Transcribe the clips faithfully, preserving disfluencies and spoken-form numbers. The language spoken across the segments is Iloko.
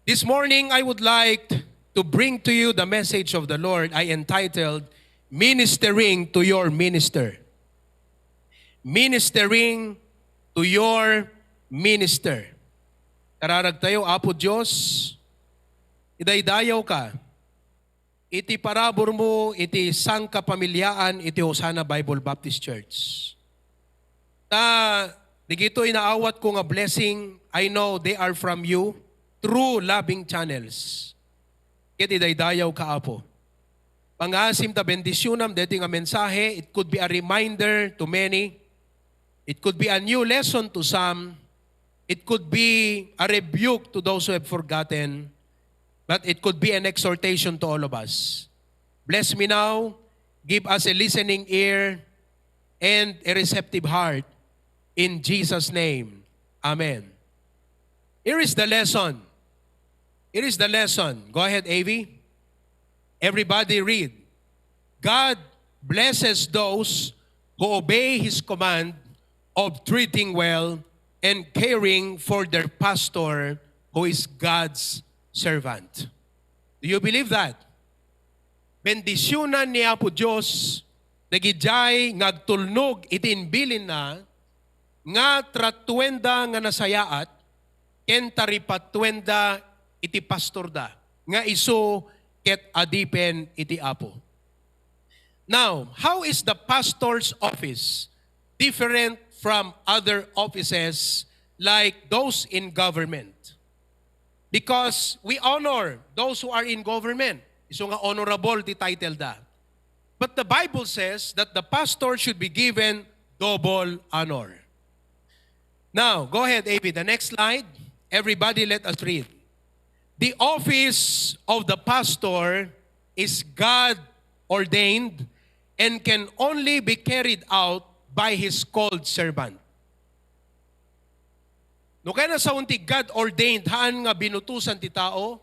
This morning, I would like to bring to you the message of the Lord I entitled Ministering to Your Minister. Ministering to Your Minister. Kararag tayo, Apo Dios, idaydayaw ka iti parabur mo iti sangkapamiliaan iti Hosanna Bible Baptist Church. Ta digitoy naawat ko nga blessing, I know they are from you through loving channels. Ket idaydayaw ka, Apo. Pangasim ta bendisyonam deti nga mensahe, it could be a reminder to many. It could be a new lesson to some. It could be a rebuke to those who have forgotten. But it could be an exhortation to all of us. Bless me now. Give us a listening ear and a receptive heart. In Jesus' name, amen. Here is the lesson. Here is the lesson. Go ahead, A V. Everybody read. God blesses those who obey His command of treating well and caring for their pastor, who is God's servant. Do you believe that? Bendisyunan ni Apo Dios dagidiay nga agtulnog iti imbilinna nga tratuenda nga nasayaat ken taripatuenda iti pastorda nga isu ket adipen iti Apo. Now, how is the pastor's office different from other offices like those in government? Because we honor those who are in government. Isu nga honorable ti title da. But the Bible says that the pastor should be given double honor. Now, go ahead, A V. The next slide. Everybody, let us read. The office of the pastor is God ordained and can only be carried out by his called servant. No kayatna sawen ti God ordained, haan nga binutusan ti tao,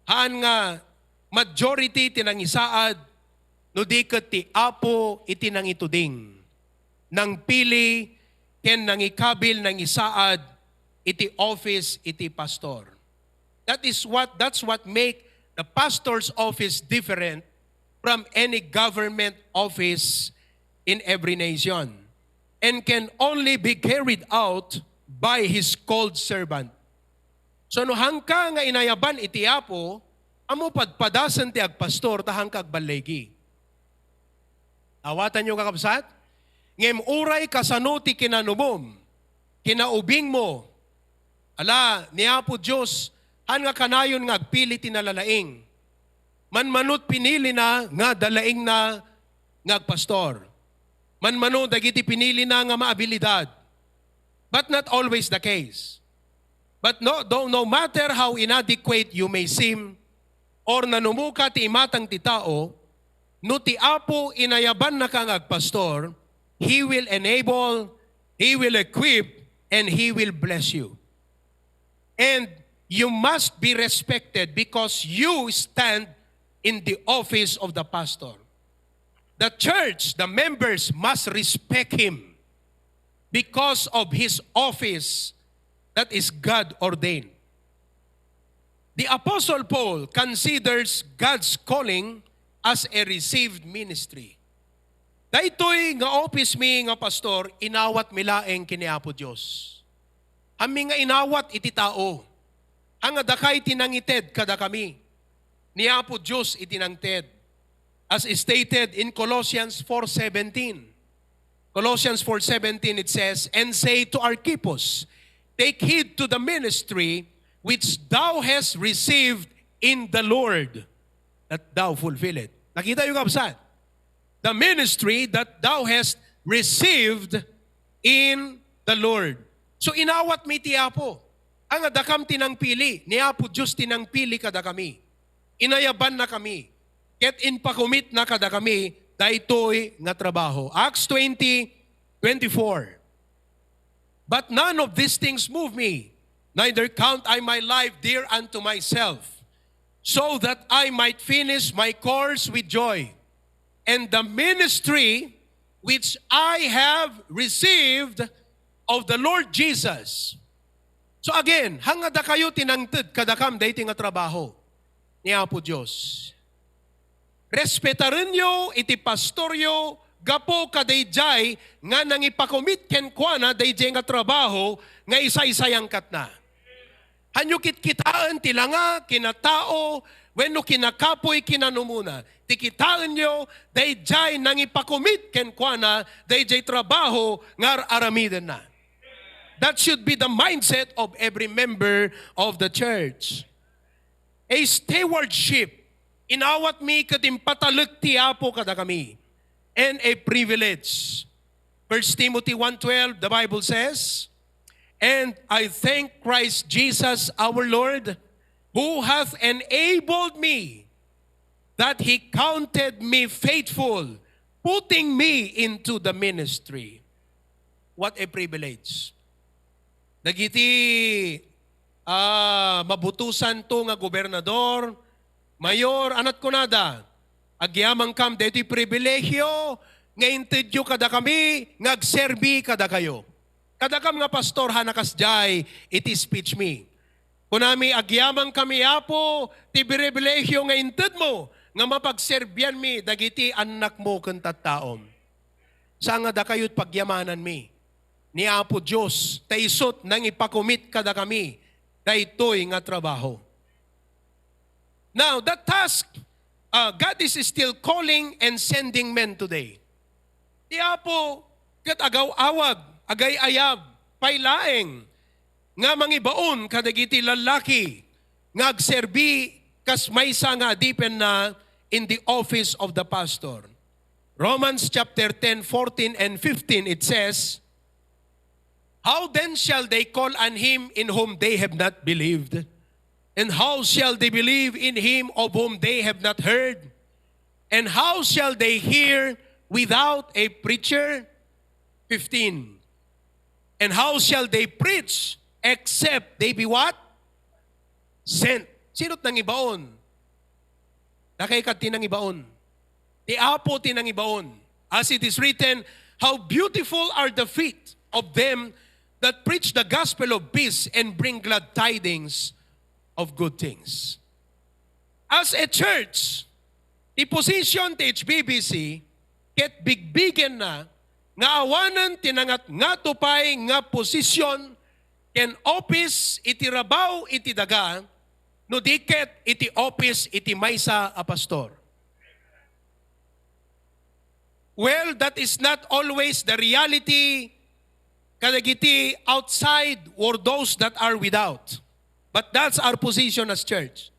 haan nga majority ti nangisaad, no di ket ti Apo iti nangituding, nangpili, ken nangikabil, nangisaad iti office iti pastor. That is what, that's what make the pastor's office different from any government office in every nation and can only be carried out by his called servant. So, no hangka nga inayaban iti Apo, ammo padpadasen ti agpastor ta hangka agballigi. Awatanyo, kakabsat? Ngem uray kasano ti kinanumom, kinaubingmo, ala, ni Apo Dios, haan nga kanayon nga agpili ti nalalaing. Manmanot pinilina nga dalaingna nga agpastor. Manmano dagiti pinilina nga maabilidad. But not always the case. But no, though, no matter how inadequate you may seem, or nanumoka ti imatang ti tao, no ti Apo inayabannaka nga agpastor, He will enable, He will equip, and He will bless you. And you must be respected because you stand in the office of the pastor. The church, the members must respect him because of his office that is God ordained. The Apostle Paul considers God's calling as a received ministry. Daytoy nga office mi nga pastor, inawat mi laeng ken ni Apo Dios. Haanmi nga inawat iti tao. Haan nga dakay ti nangited kadakami. Ni Apo Dios iti nangted. As stated in Colossians four seventeen. Colossians four seventeen, it says, "And say to Archippus, take heed to the ministry which thou hast received in the Lord, that thou fulfill it." Nakita niyo, kabsat? The ministry that thou hast received in the Lord. So, inawat mi ti Apo. Haan nga dakam ti nangpili, ni Apo Dios ti nangpili kadakami. Inayabannakami. Ket impakumitna kadakami daytoy nga trabaho. Acts twenty twenty-four. But none of these things move me, neither count I my life dear unto myself, so that I might finish my course with joy, and the ministry which I have received of the Lord Jesus, So again, hangngada kayo ti nangted kadakam daytoy nga trabaho ni Apo Dios. Respetarenyo iti pastoryo gapu kadaydiay nga nangipakomit kenkuana daydiay nga trabaho nga isaysayangkatna. Hanyo kitkitaen ti langa, kinatao, wenno kinakapuy, kinanumona. Ti kitaenyo, daydiay nangipakomit kenkuana, daydiay trabaho nga ar-aramidenna. That should be the mindset of every member of the church. A stewardship, inawatmi ket impatalek ti Apo kadakami, and a privilege. First Timothy one twelve, the Bible says, "And I thank Christ Jesus our Lord, who hath enabled me, that he counted me faithful, putting me into the ministry." What a privilege. Dagiti, ah, mabutosanto nga gobernador, mayor, ania ti kunada, agyamankam daytoy pribilegio nga intedyo kadakami nga agserbi kadakayo. Kadakam nga pastor, hana kasdiay iti speech mi. Kunami, agyamankami, Apo, ti pribilegio nga intedmo nga mapagserbianmi dagiti annakmo ken tattaom. Saan nga dakayo ti pagyamananmi ni Apo Dios, ta isut' nangipakomit kadakami daytoy nga trabaho. Now, the task, uh, God is still calling and sending men today. Ti Apo ket agaw-awag, agay-ayab pay laeng nga mangibaon kadagiti lallaki nga agserbi kas maysa nga adipenna in the office of the pastor. Romans chapter ten, fourteen and fifteen, it says, "How then shall they call on him in whom they have not believed? And how shall they believe in him of whom they have not heard? And how shall they hear without a preacher?" Fifteen. "And how shall they preach except they be what? Sent." Sino't nangibaon? Dakay ket ti nangibaon. Ti Apo ti nangibaon. As it is written, "How beautiful are the feet of them that preach the gospel of peace and bring glad tidings of good things." As a church, ti position ti H B B C ket bigbigenna nga awanen ti nangatngato pay nga position ken office iti rabaw iti daga, no di ket iti office iti maysa a pastor. Well, that is not always the reality kadagiti outside or those that are without. But that's our position as church.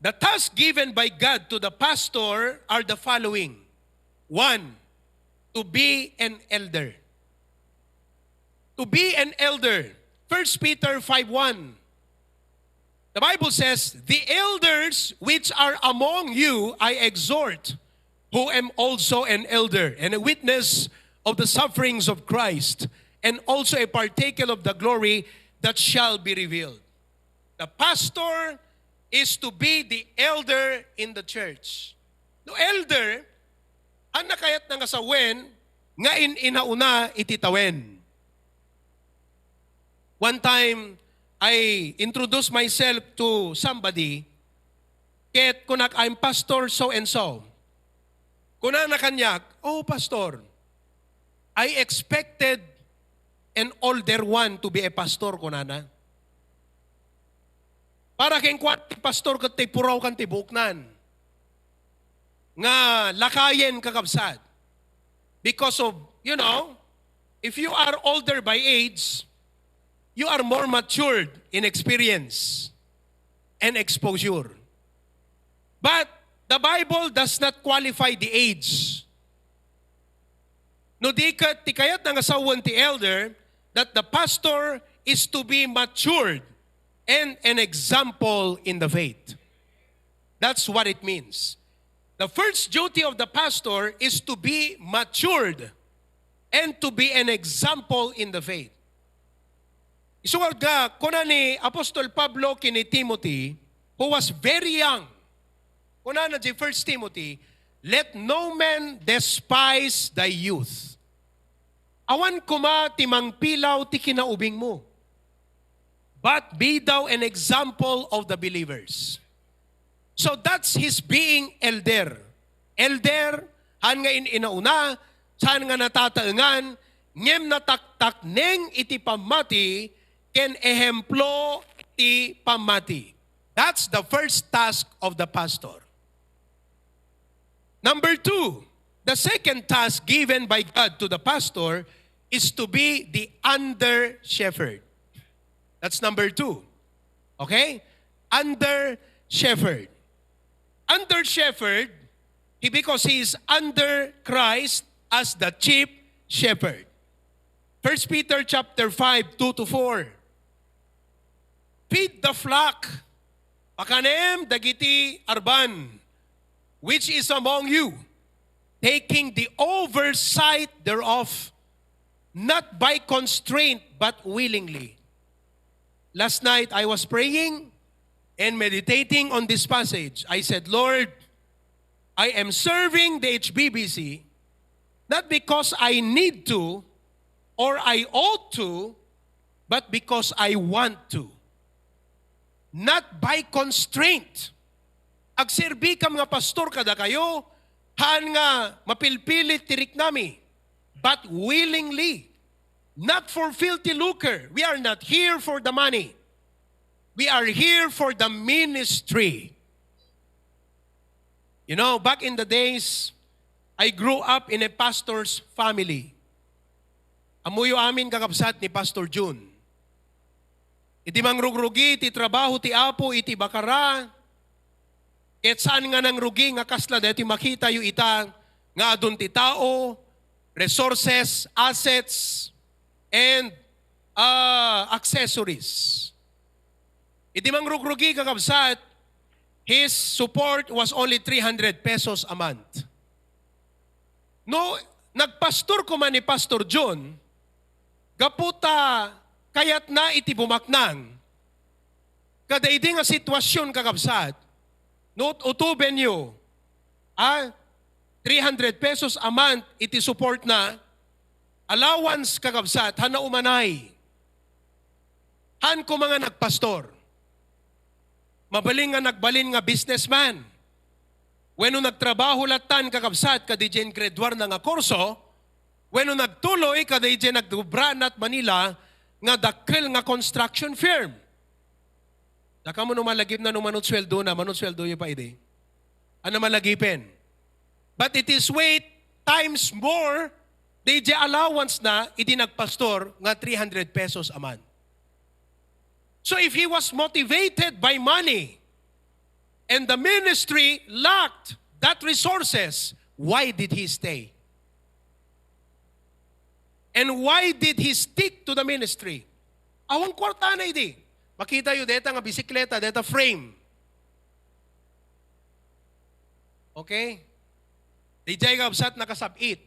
The tasks given by God to the pastor are the following. One, to be an elder. To be an elder. First Peter five one. The Bible says, "The elders which are among you I exhort, who am also an elder and a witness of the sufferings of Christ, and also a partaker of the glory that shall be revealed." The pastor is to be the elder in the church. No elder, hana kayatna nga sawen nga in-inauna iti tawen. One time, I introduced myself to somebody, ket kunak, "I'm Pastor so and so." Kunana kaniak, "Oh, Pastor, I expected an older one to be a pastor," kunana. "Para kenkuana ti pastor ket ti puraw kan ti buoknan nga lakayen, kakabsat." Because of, you know, if you are older by age, you are more matured in experience and exposure. But the Bible does not qualify the age. No di ket ti kayatna nga sawen ti elder, that the pastor is to be matured and an example in the faith. That's what it means. The first duty of the pastor is to be matured and to be an example in the faith. Isurat nga, kuna ni Apostol Pablo ken ni Timothy, who was very young, kunana di First Timothy, "Let no man despise thy youth." Awan koma ti mangpilaw ti kinaubingmo. but be thou an example of the believers. So that's his being elder. Elder, han nga in-inauna, saan nga natataengan, ngem nataktakneng iti pammati ken ehemplo ti pammati. That's the first task of the pastor. Number two, the second task given by God to the pastor is to be the under shepherd. That's number two. Okay? Under shepherd. Under shepherd, he, because he is under Christ as the chief shepherd. First Peter chapter five, two to four. Feed the flock, pakanem dagiti arban, which is among you, taking the oversight thereof, not by constraint, but willingly. Last night, I was praying and meditating on this passage. I said, "Lord, I am serving the H B B C not because I need to or I ought to, but because I want to." Not by constraint. Agserbi kam nga pastor kadakayo, haan nga mapilpilit ti riknami, but willingly, not for filthy lucre. We are not here for the money. We are here for the ministry. You know, back in the days, I grew up in a pastor's family. Ammoyo amin, kakabsat, ni Pastor Jun. Idi mangrugrugi ti trabaho ti Apo iti bakara, ket saan nga nangrugi nga kasla daytoy makitayo ita nga adun ti tao, resources, assets, and, ah, accessories. Idi mangrugrugi, kakabsat, his support was only three hundred pesos a month. No nagpastor koma ni Pastor Jun, gapu ta kayatna iti bumaknang, kada idi nga sitwasyon, kakabsat, no utubenyo, ah, three hundred pesos a month iti support na, allowance, kakabsat, haan na umanay. Haan koma nga nagpastor. Mabalin nga nagbalin nga businessman. Wenno nagtrabaho lattan, kakabsat, kadi diay grade one na nga kurso, wenno nagtuloy kadi diay nagdubraan at Manila nga dakkel nga construction firm. Dakayo no malagipna no mano ti sueldo na, mano ti sueldoyo pa idi? Haan na malagipen. But it is way times more diay allowance na idi nagpastor nga three hundred pesos a month. So if he was motivated by money and the ministry lacked that resources, why did he stay? And why did he stick to the ministry? Awan kuartana idi. Makitayo deta nga bisikleta, deta frame. Okay? Diay, kakabsat, nakasab-it.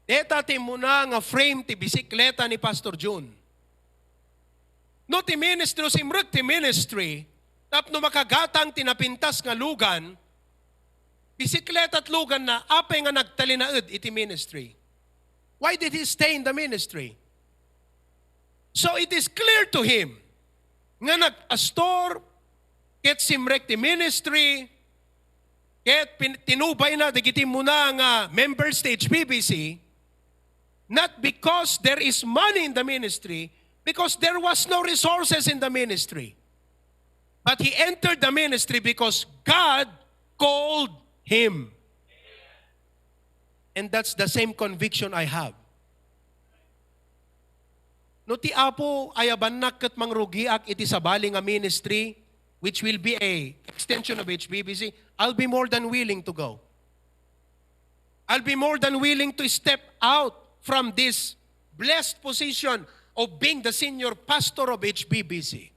Deta ti immuna nga frame ti bisikleta ni Pastor Jun. No ti ministry, no simrek ti ministry, tapno makagatang ti napintas nga lugan, bisikleta ti luganna, apay nga nagtalinaed iti ministry? Why did he stay in the ministry? So it is clear to him nga nagpastor, ket simrek ti ministry, ket pin-, tinubayna dagiti immuna nga members ti H B B C, not because there is money in the ministry, because there was no resources in the ministry. But he entered the ministry because God called him. And that's the same conviction I have. No ti Apo ayabannak ket mangrugiak iti sabali nga ministry, which will be a extension of H B B C, I'll be more than willing to go. I'll be more than willing to step out from this blessed position of being the senior pastor of H B B C.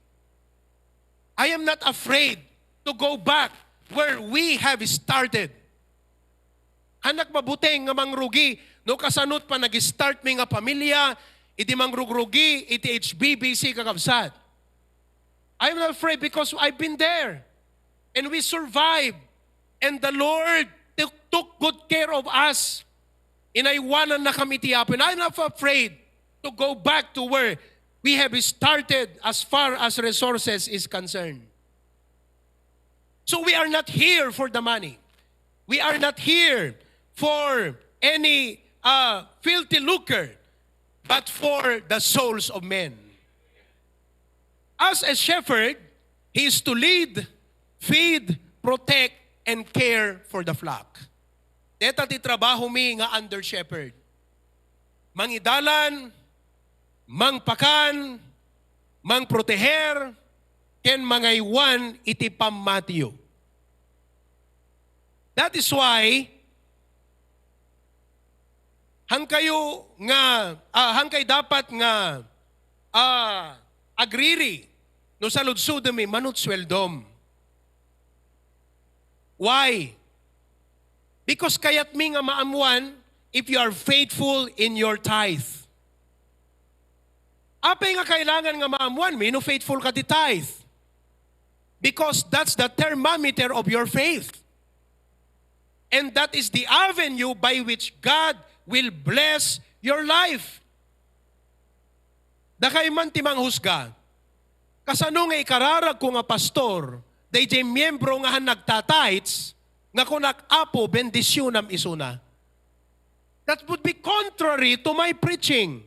I am not afraid to go back where we have started. Anak, mabuteng nga mangrugi no kasano ti panag-start mi nga pamilya, idi mangrugrugi iti H B B C, kakabsat. I'm not afraid because I've been there. And we survived. And the Lord took, took good care of us. Inaywanannakami ti Apo. And I'm not afraid to go back to where We have started as far as resources is concerned. So we are not here for the money. We are not here for any uh, filthy lucre, but for the souls of men. As a shepherd, he is to lead, feed, protect, and care for the flock. Deta ti trabaho mi nga under shepherd. Mangidalan, mangpakan, mangproteher, ken mangaywan iti pammatiyo. That is why, hangkayo nga, ah, hangkay dapat nga, ah, agriri no saludsodem mi manut sueldom. Why? Because kayatmi nga maammuan if you are faithful in your tithe. Apay nga kailangan nga maammuan mi no faithful ka ti tithe? Because that's the thermometer of your faith. And that is the avenue by which God will bless your life. Dakay man ti manghusga. Kasano nga ikararagko nga pastor, dayjay miyembro nga han nagtatites, nga kunak, "Apo, bendisyonam isuna"? That would be contrary to my preaching.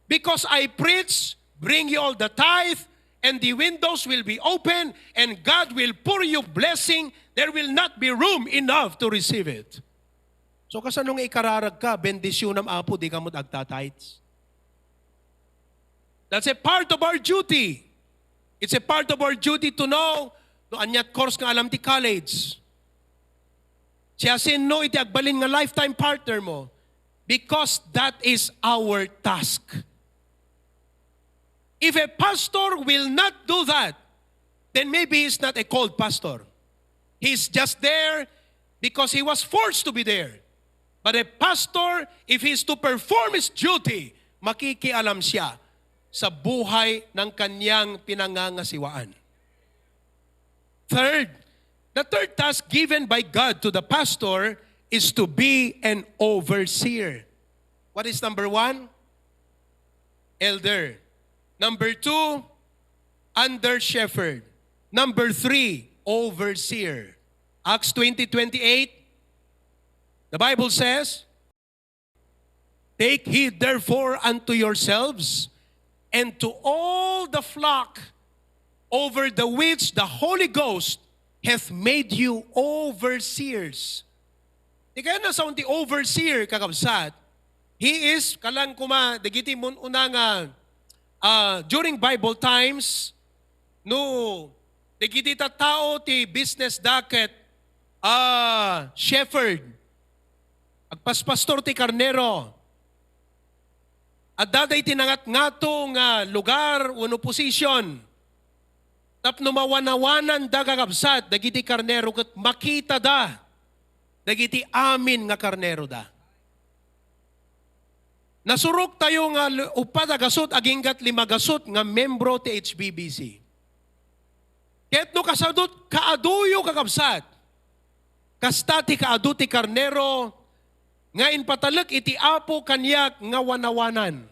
Because I preach, "Bring you all the tithe, and the windows will be open, and God will pour you blessing. There will not be room enough to receive it." So, kasano nga ikararag ka, "Bendisyonam, Apo, di ka met agtatites"? That's a part of our duty. It's a part of our duty to know no aniat course nga alam ti college. Siasino iti agbalin nga lifetime partner mo? Because that is our task. If a pastor will not do that, then maybe he's not a called pastor. He's just there because he was forced to be there. But a pastor, if he is to perform his duty, makikialam siya sa buhay ng kanyang pinangangasiwaan. Third, the third task given by God to the pastor is to be an overseer. What is number one? Elder. Number two, under shepherd. Number three, overseer. Acts twenty twenty-eight, the Bible says, "Take heed therefore unto yourselves and to all the flock over the which the Holy Ghost hath made you overseers." Di kaya na sound ti overseer, kakabsat. He is, kalang kuma, dagiti mun-una nga, ah, during Bible times, no, dagiti tattao ti business da ket, ah, shepherd. Agpaspastor ti karnero. Adda daydi nangatngato nga lugar wenno position. Tapno mawanawananda, kakabsat, dagiti karnero ket makitada dagiti amin nga karneroda. Nasurok tayo nga l-, uppat a gasut aginggat lima gasut nga membro ti H B B C. Ket no kasadut-, kaaduyo, kakabsat, kasta ti kaadu ti karnero nga impatalek iti Apo kaniak nga wanawanan.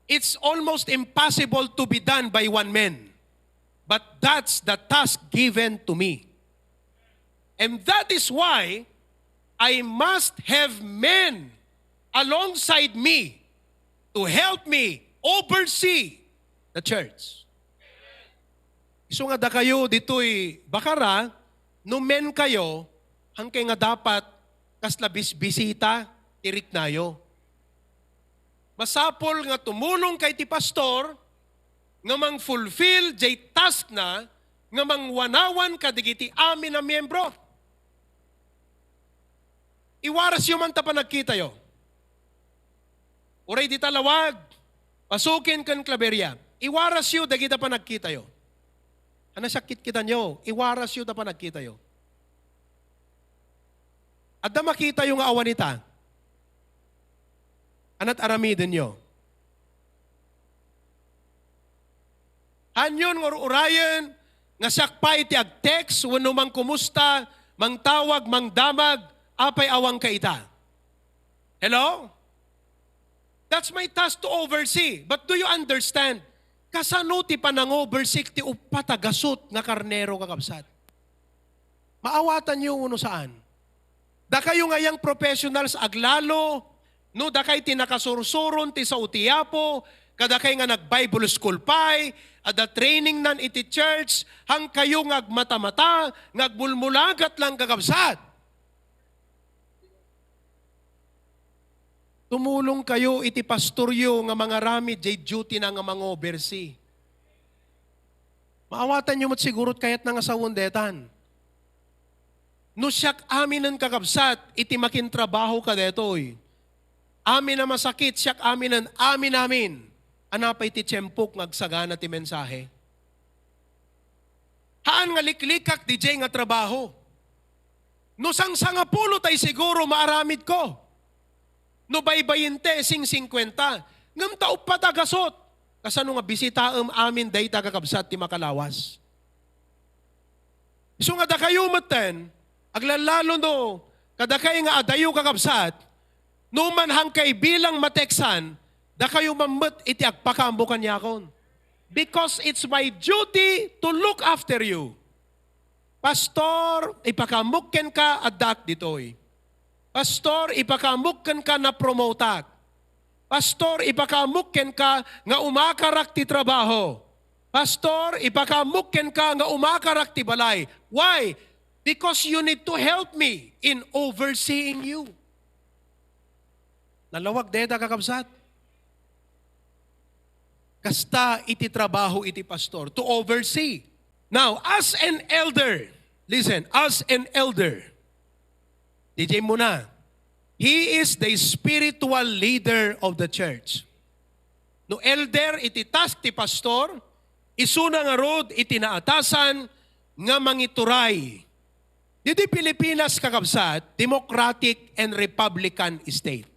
It's almost impossible to be done by one man. But that's the task given to me. And that is why I must have men alongside me to help me oversee the church. Isu nga dakayo ditoy Bacara, no men kayo, hangkay nga dapat kasla bisbisita ti riknayo. Masapul nga tumulong kay ti pastor nga mang-fulfill jay task na nga mangwanawan kadagiti amin a miyembro. Iwarasyo man ta panagkitayo. Uray dita Laoag, Pasukin ken Claveria, iwarasyo dagita panagkitayo. Ania siak kitkitanyo, iwarasyo ta panagkitayo. Adda makitayo nga awan ita? Aniat aramidenyo? Hanyon nga ur-urayen nga siak pay ti ag-text wenno mangkumusta, mangtawag, mangdamag, apay awanka ita? Hello? That's my task to oversee. But do you understand? Kasano ti panangobersik ti uppat a gasut nga karnero, kakabsat? Maawatanyo wenno saan? Dakayo nga young professionals aglalo, no, dakay ti nakasursuron ti sao ti Apo, kadakay nga nag-Bible school pay, adda trainingnan iti church, hangkayo nga agmatamata, nga agmulmulagat lang, kakabsat. Tumulong kayo iti pastoryo nga mangaramid jay duty na nga mangobersee. Maawatanyo met siguro ti kayatna nga sawen detan. No siak aminen, kakabsat, iti makintrabaho ka detoy. Amin a masakit, siak aminen, amin, amin. Ania pay ti tiempok nga agsagana ti mensahe? Haan nga liklikak diay nga trabaho. No sangsangapulo tay siguro maaramidko. No baybayinte, sing singkuenta. Ngem ta uppat a gasut. Kasano nga bisitaem amin dayta, kakabsat, ti makalawas? Isu nga dakayo metten, aglallalo no kadakay nga adayo, kakabsat, no man hangkay bilang mateksan, dakayo man met iti agpakaammo kaniakon. Because it's my duty to look after you. Pastor, ipakaammok kenka, addaak ditoy. Pastor, ipakaammok kenka, napromotak. Pastor, ipakaammok kenka nga umakarak ti trabaho. Pastor, ipakaammok kenka nga umakarak ti balay. Why? Because you need to help me in overseeing you. Nalawag dayta, kakabsat. Kasta iti trabaho iti pastor, to oversee. Now, as an elder, listen, as an elder, diay muna, he is the spiritual leader of the church. No elder iti task ti pastor, isuna ngarud iti naatasan nga mangituray. Didi Pilipinas, kakabsat, democratic and republican state.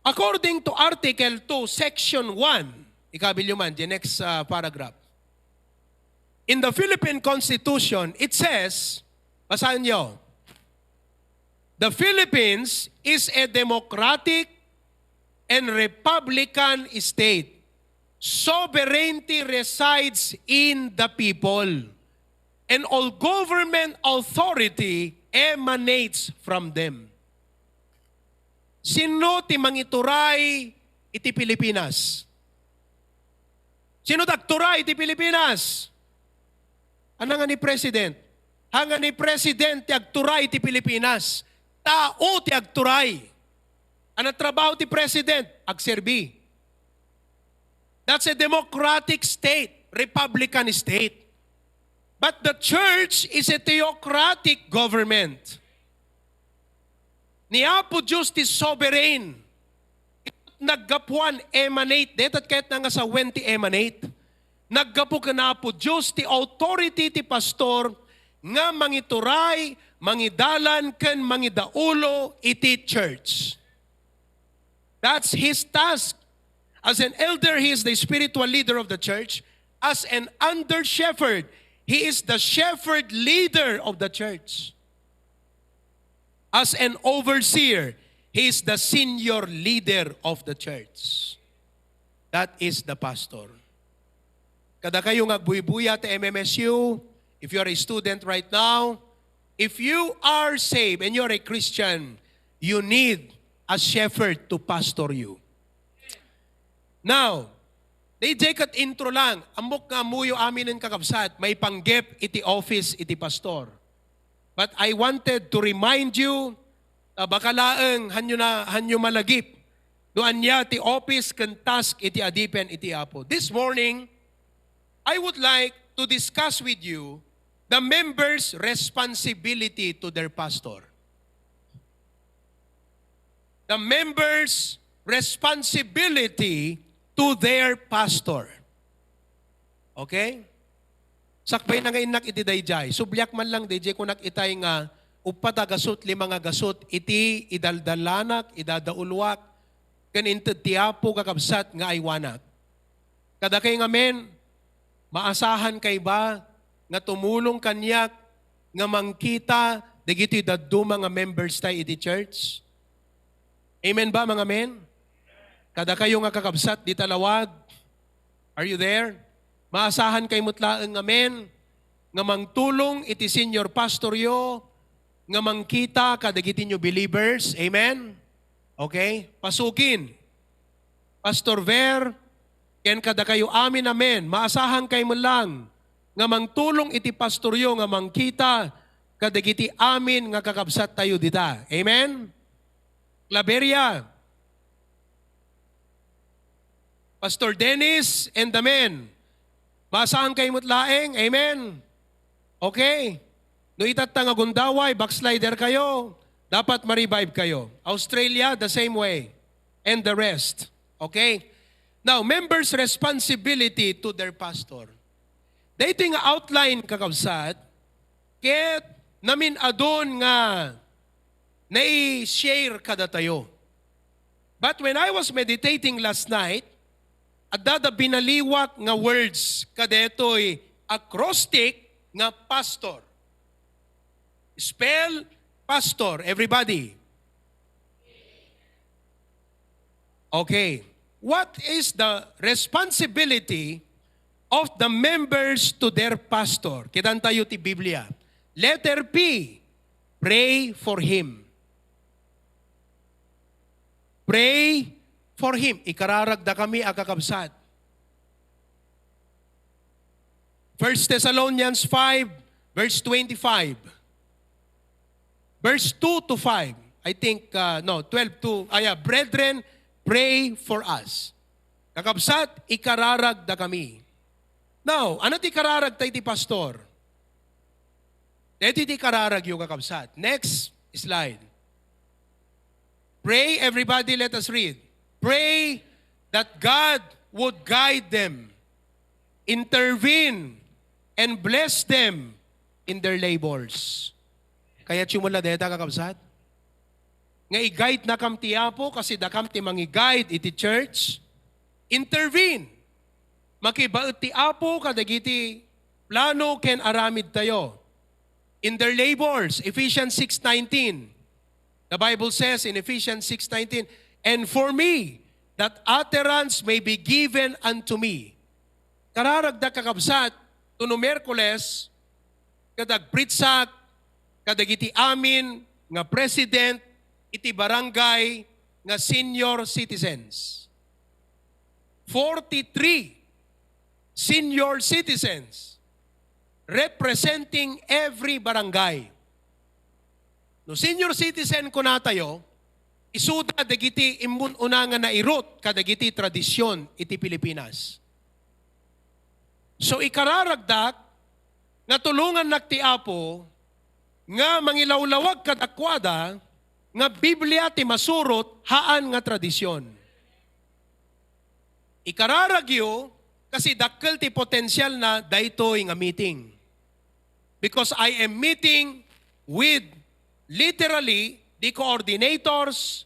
According to Article two, Section one, ikabilyo man, the next, uh, paragraph. In the Philippine Constitution, it says, basahin niyo, "The Philippines is a democratic and republican state. Sovereignty resides in the people, and all government authority emanates from them." Sino ti mangituray iti Pilipinas? Sino ti agturay iti Pilipinas? Ania nga ni president? Ania nga ni president ti agturay iti Pilipinas? Tao ti agturay. Ania trabaho ti president? Agserbi. That's a democratic state, republican state. But the church is a theocratic government. Ni Apo Dios ti sovereign. Naggapuan, emanate. Dayta ti kayatna nga sawen ti emanate. Naggapu ken Apo Dios ti authority ti pastor nga mangituray, mangidalan, ken mangidaulo iti church. That's his task. As an elder, he is the spiritual leader of the church. As an under shepherd, he is the shepherd leader of the church. As an overseer, he is the senior leader of the church. That is the pastor. Kadakayo nga agbuybuya ti M M S U, if you are a student right now, if you are saved and you are a Christian, you need a shepherd to pastor you. Now, daydiay ket intro lang, ammok nga ammoyo aminen, kakabsat, maipanggep iti office iti pastor. But I wanted to remind you, ah, baka laeng hanyo na, hanyo malagip no ania ti office ken task iti adipen iti Apo. This morning, I would like to discuss with you the members' responsibility to their pastor. The members' responsibility to their pastor. Okay? Sakbay na nga innak iti daydiay. Subliak man lang daydiay, kunak itay nga uppat a gasut, lima nga gasut iti idaldallanak, idadauluak, ken inted ti Apo, kakabsat, nga aywanak. Kadakay ngamin, maasahan kay ba nga tumulong kaniak nga mangkita dagiti dadduma nga members tay iti church? Amen ba, mga men? Kadakayo nga kakabsat dita lawag, are you there? Maasahan kay met laeng, amen, nga mangtulong iti senior pastoryo nga mangkita kadagiti new believers. Amen? Okay? Pasukin. Pastor Ver, ken kadakayo amin, amen. Maasahan kay met lang nga mangtulong iti pastoryo nga mangkita kadagiti amin nga kakabsat tayo dita. Amen? Claveria, Pastor Dennis and the men. Maasahan kay met laeng. Amen? Okay. No itatta nga gundaway, backslider kayo, dapat ma-revive kayo. Australia, the same way. And the rest. Okay? Now, members' responsibility to their pastor. Daytoy nga outline, kakabsat, ket namin-adun nga nai-share kadatayo. But when I was meditating last night, adda da binaliwak nga words kadetoy acrostic nga pastor. Spell pastor, everybody. Okay. What is the responsibility of the members to their pastor? Kitan tayo ti Biblia. Letter P, pray for him. Pray for him. Ikararagda kami a kakabsat. First Thessalonians five, verse twenty-five. Verse two to five. I think, uh, no, twelve to, ah, yeah, "Brethren, pray for us." Kakabsat, ikararagda kami. Now, ano ti kararag tayo ti pastor? Deti ti kararagyo, kakabsat. Next slide. Pray, everybody, let us read. Pray that God would guide them, intervene, and bless them in their labors. Kayatyo met la deta, kakabsat? Nga i-guide nakam ti Apo, kasi dakam ti mangi-guide iti church. Intervene. Makibaet ti Apo kadagiti plano ken aramid tayo. In their labors, Ephesians six nineteen. The Bible says in Ephesians six nineteen, "And for me, that utterance may be given unto me." Kararagda, kakabsat, tuno Miyerkules, ket agpritsak kadagiti amin nga president iti barangay nga senior citizens. Forty-three senior citizens representing every barangay. No senior citizen kunatayo, isuda dagiti immun-una nga nairut kadagiti tradision iti Pilipinas. So, ikararagdak nga tulongannak ti Apo nga mangilawlawag kadakuada nga Biblia ti masurot, haan nga tradision. Ikararagyo, kasi dakkel ti potensialna daytoy nga meeting. Because I am meeting with literally the coordinators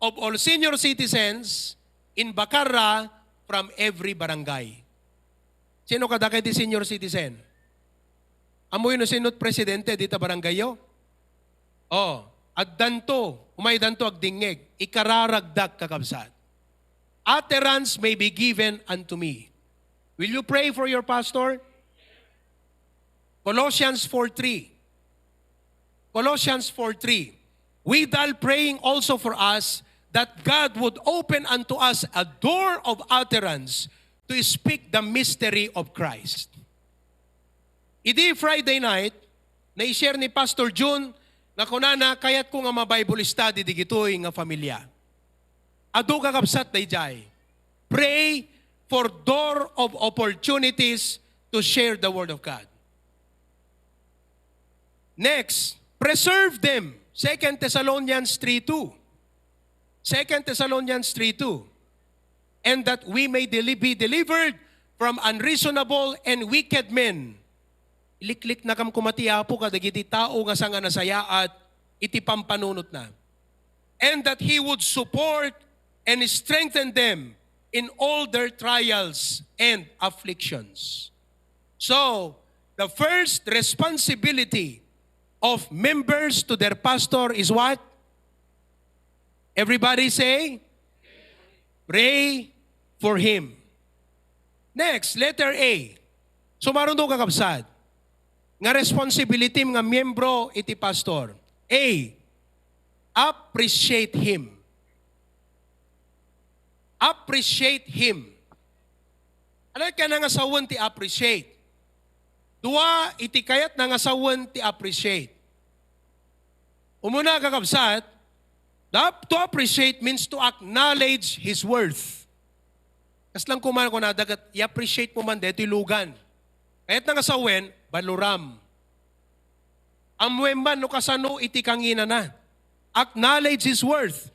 of all senior citizens in Bacarra from every barangay. Sino kadakay ti senior citizen? Ammoyo no sino ti presidente dita barangayyo? Oh, addanto, umaydanto agdingngeg, ikararagdak, kakabsat. Utterance may be given unto me. Will you pray for your pastor? Colossians four three. Colossians four three. "Withal praying also for us, that God would open unto us a door of utterance to speak the mystery of Christ." Idi Friday night, nai-share ni Pastor Jun nga kunana, "Kayatko nga ma-Bible study digitoy nga familia." Adu, kakabsat, daydiay. Pray for door of opportunities to share the word of God. Next, preserve them. Second Thessalonians three two. Second Thessalonians three two. "And that we may deli-, be delivered from unreasonable and wicked men." Ilikliknakam koma ti Apo kadagiti tao nga sanganasayaat iti pampanunotna. "And that He would support and strengthen them in all their trials and afflictions." So, the first responsibility of members to their pastor is what? Everybody say, Pray for him. Next, letter A. Sumaruno, kakabsat, nga responsibility nga miyembro iti pastor. A, appreciate him. Appreciate him. Ano kaya nga sawen ti appreciate? Dua iti kayat nga sawen ti appreciate. Umuna, kakabsat, the ap-, to appreciate means to acknowledge his worth. Kasla koma kunada ket i-appreciate mo man daytoy lugan. Kayat nga sawen, baluram. Ammoem man no kasano iti kanginana. Acknowledge his worth.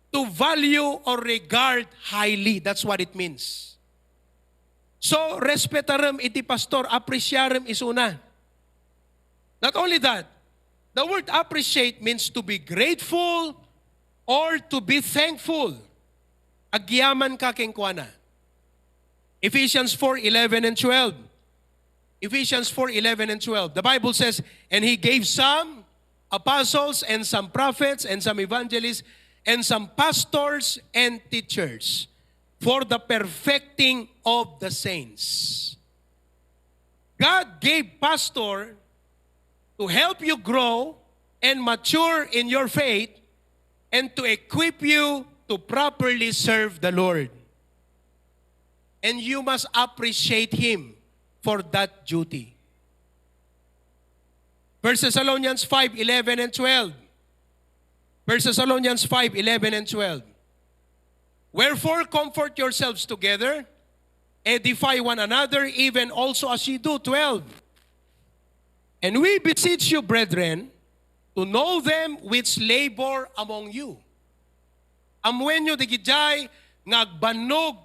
To value or regard highly. That's what it means. So, respetarem iti pastor, apresiarem isuna. Not only that, the word appreciate means to be grateful or to be thankful. Agyaman ka kenkuana. Ephesians four eleven and twelve. Ephesians four eleven and twelve. The Bible says, "And he gave some apostles and some prophets and some evangelists and some pastors and teachers for the perfecting of the saints." God gave pastor to help you grow and mature in your faith and to equip you to properly serve the Lord. And you must appreciate him for that duty. First Thessalonians five eleven and twelve. First Thessalonians five eleven and twelve. "Wherefore comfort yourselves together, edify one another, even also as ye do." Twelve. "And we beseech you, brethren, to know them which labor among you." Ammoenyo dagidiay nga agbannog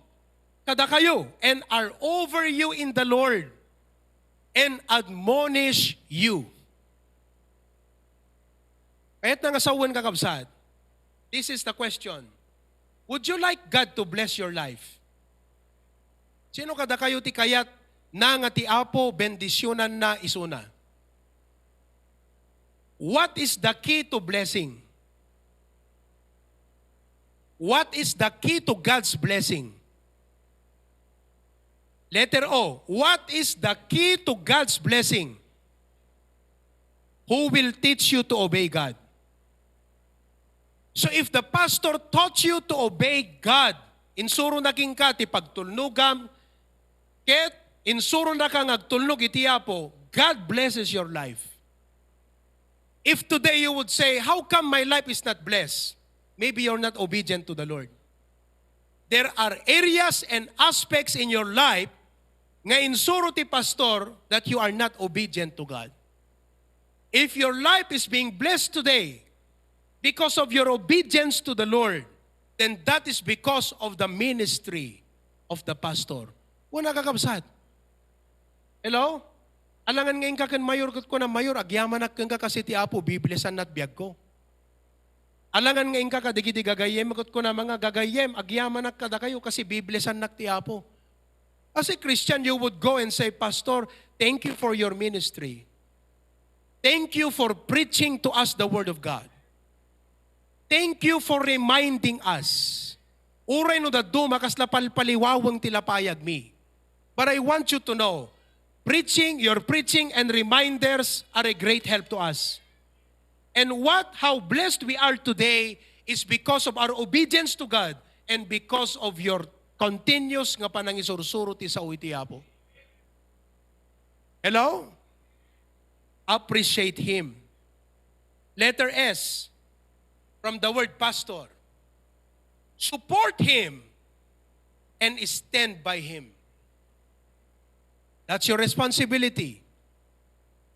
kadakayo and are over you in the Lord and admonish you. Kayat nga sawen, kakabsat, this is the question. Would you like God to bless your life? Sino kadakayo ti kayat na nga ti Apo bendisyonanna isuna? What is the key to blessing? What is the key to God's blessing? Letter O, what is the key to God's blessing? Who will teach you to obey God? So if the pastor taught you to obey God, insuro na kenka ti pagtulnogam, ket insuro na ka nga agtulnog iti Apo, God blesses your life. If today you would say, "How come my life is not blessed?" Maybe you're not obedient to the Lord. There are areas and aspects in your life nga insuro ti pastor that you are not obedient to God. If your life is being blessed today because of your obedience to the Lord, then that is because of the ministry of the pastor. Una, kakabsat. Hello? Alangan nga inka ken mayor ket kuna, "Mayor, agyamanak kenka kas iti Apo, biblesannat biagko." Alangan nga inka kadagiti gagayyem ket kuna, "Mga gagayyem, agyamanak kadakayo kasi biblesannak ti Apo." As a Christian, you would go and say, "Pastor, thank you for your ministry. Thank you for preaching to us the Word of God. Thank you for reminding us." Uray no dadduma, kasla palpaliwaweng ti lapayagmi. But I want you to know, preaching, your preaching and reminders are a great help to us. And what, how blessed we are today is because of our obedience to God and because of your continuous nga panangisursuro ti sao iti Apo. Hello? Appreciate Him. Letter S, from the word pastor. Support him and stand by him. That's your responsibility.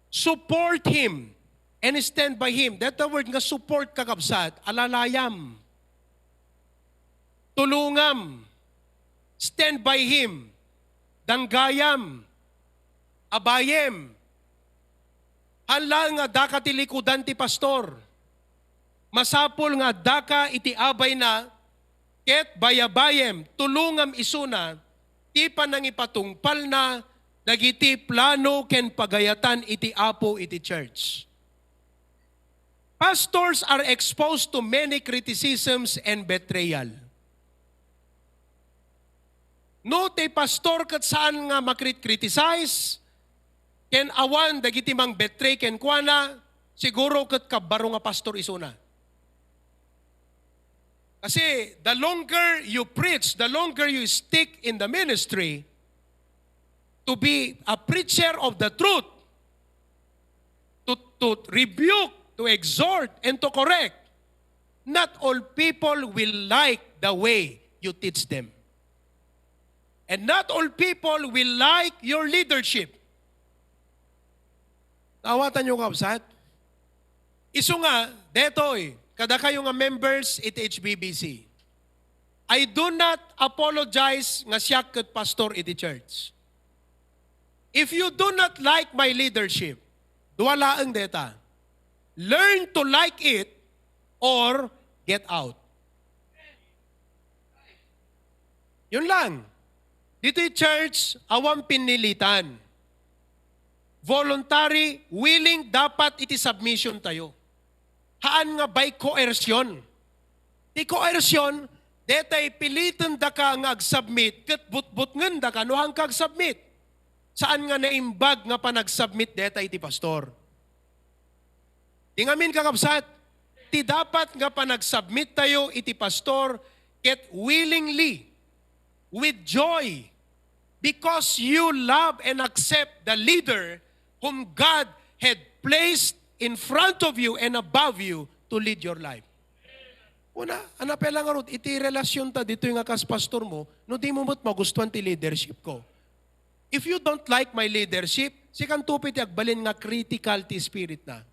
Support him and stand by him. That the word nga support, kakabsat, alalayam. Tulongam. Stand by him. Danggayam. Abayem. Haan laeng nga daka ti likudan ti pastor. Masapul nga daka iti abayna ket bayabayem, tulongam isuna ti panangipatungpalna dagiti plano ken pagayatan iti Apo iti church. Pastors are exposed to many criticisms and betrayal. No ti pastor ket saan nga makrit-criticize, ken awan dagiti mang-betray kenkuana, siguro ket kabbaro nga pastor isuna. Kasi the longer you preach, the longer you stick in the ministry, to be a preacher of the truth, to, to rebuke, to exhort, and to correct, not all people will like the way you teach them. And not all people will like your leadership. Naawatan niyo, kabsat? Isu nga, detoy, kadakayo nga members iti H B B C. I do not apologize nga siak ket pastor iti church. If you do not like my leadership, dua laeng deta. Learn to like it or get out. Yun lang. Ditoy church, awan pinilitan. Voluntary, willing, dapat iti submission tayo. Haan nga by coercion. Ti coercion, detay piliten daka nga ag-submit, ket butbutngen daka no haan ka ag-submit. Saan nga naimbag nga panag-submit detay ti pastor. Di ngamin, kakabsat, ti dapat nga panag-submit tayo iti pastor ket willingly, with joy, because you love and accept the leader whom God had placed in front of you and above you to lead your life. Una, ania pay la ngarud iti relasyon ta ditoy nga kas pastor mo, no di mo met magustuhan ti leadership ko. If you don't like my leadership, sikanto pay ti agbalin nga critical ti spirit na.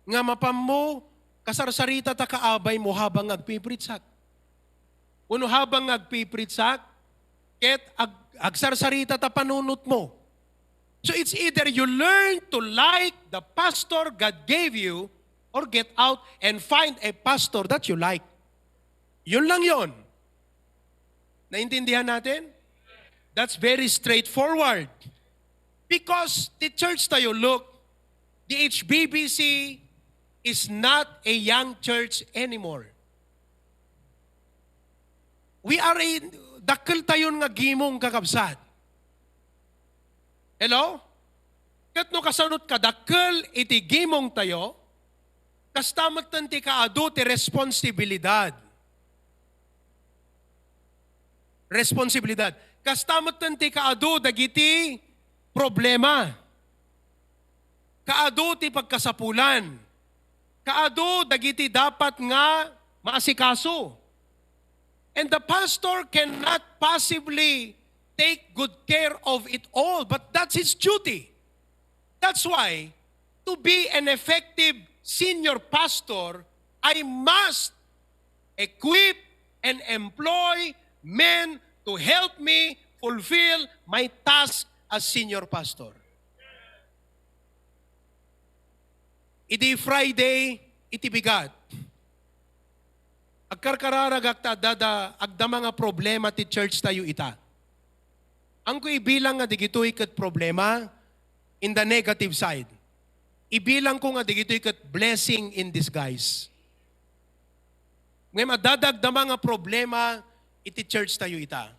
Nga mapanmo, kasarsarita ta kaabay mo habang agpipreachak. Uno habang agpipreachak, ket ag-, agsarsarita ta panunot mo. So it's either you learn to like the pastor God gave you or get out and find a pastor that you like. Yun lang yon. Naintindihan natin? That's very straightforward. Because the church tayo, look, the H B B C is not a young church anymore. We are a, dakkel tayon nga gimong, kakabsat. Hello? Ket no kasanot kadakkel iti gimong tayo, kasta metten ti kaadu ti responsibilidad. Responsibilidad. Kasta metten ti kaadu dagiti problema. Kaadu ti pagkasapulan. Kaadu dagiti dapat nga maasikaso. And the pastor cannot possibly take good care of it all, but that's his duty. That's why, to be an effective senior pastor, I must equip and employ men to help me fulfill my task as senior pastor. Idi Friday, iti bigat, agkarkararagak ta adda da-, agdama nga problema ti church tayo ita. Haanko ibilang nga digitoy ket problema in the negative side. Ibilangko nga digitoy ket blessing in disguise. Ngem adda dagdama nga problema iti church tayo ita.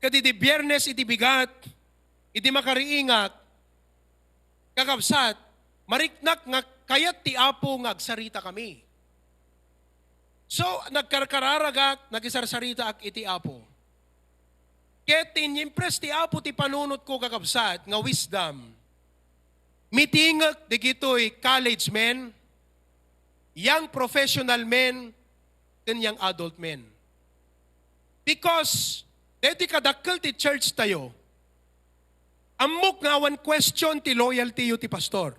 Ket idi Biernes iti bigat, idi makariingak, kakabsat, mariknak nga kayat ti Apo nga agsarita kami. So, nagkarkararagak, nagisarsaritaak iti Apo. Ket ti inyimpress ti Apo ti panunotko, kakabsat, nga wisdom. Mitingek digitoy college men, young professional men, ken young adult men. Because, deti kadakkel ti church tayo, ammok nga awan question ti loyalty yo ti pastor.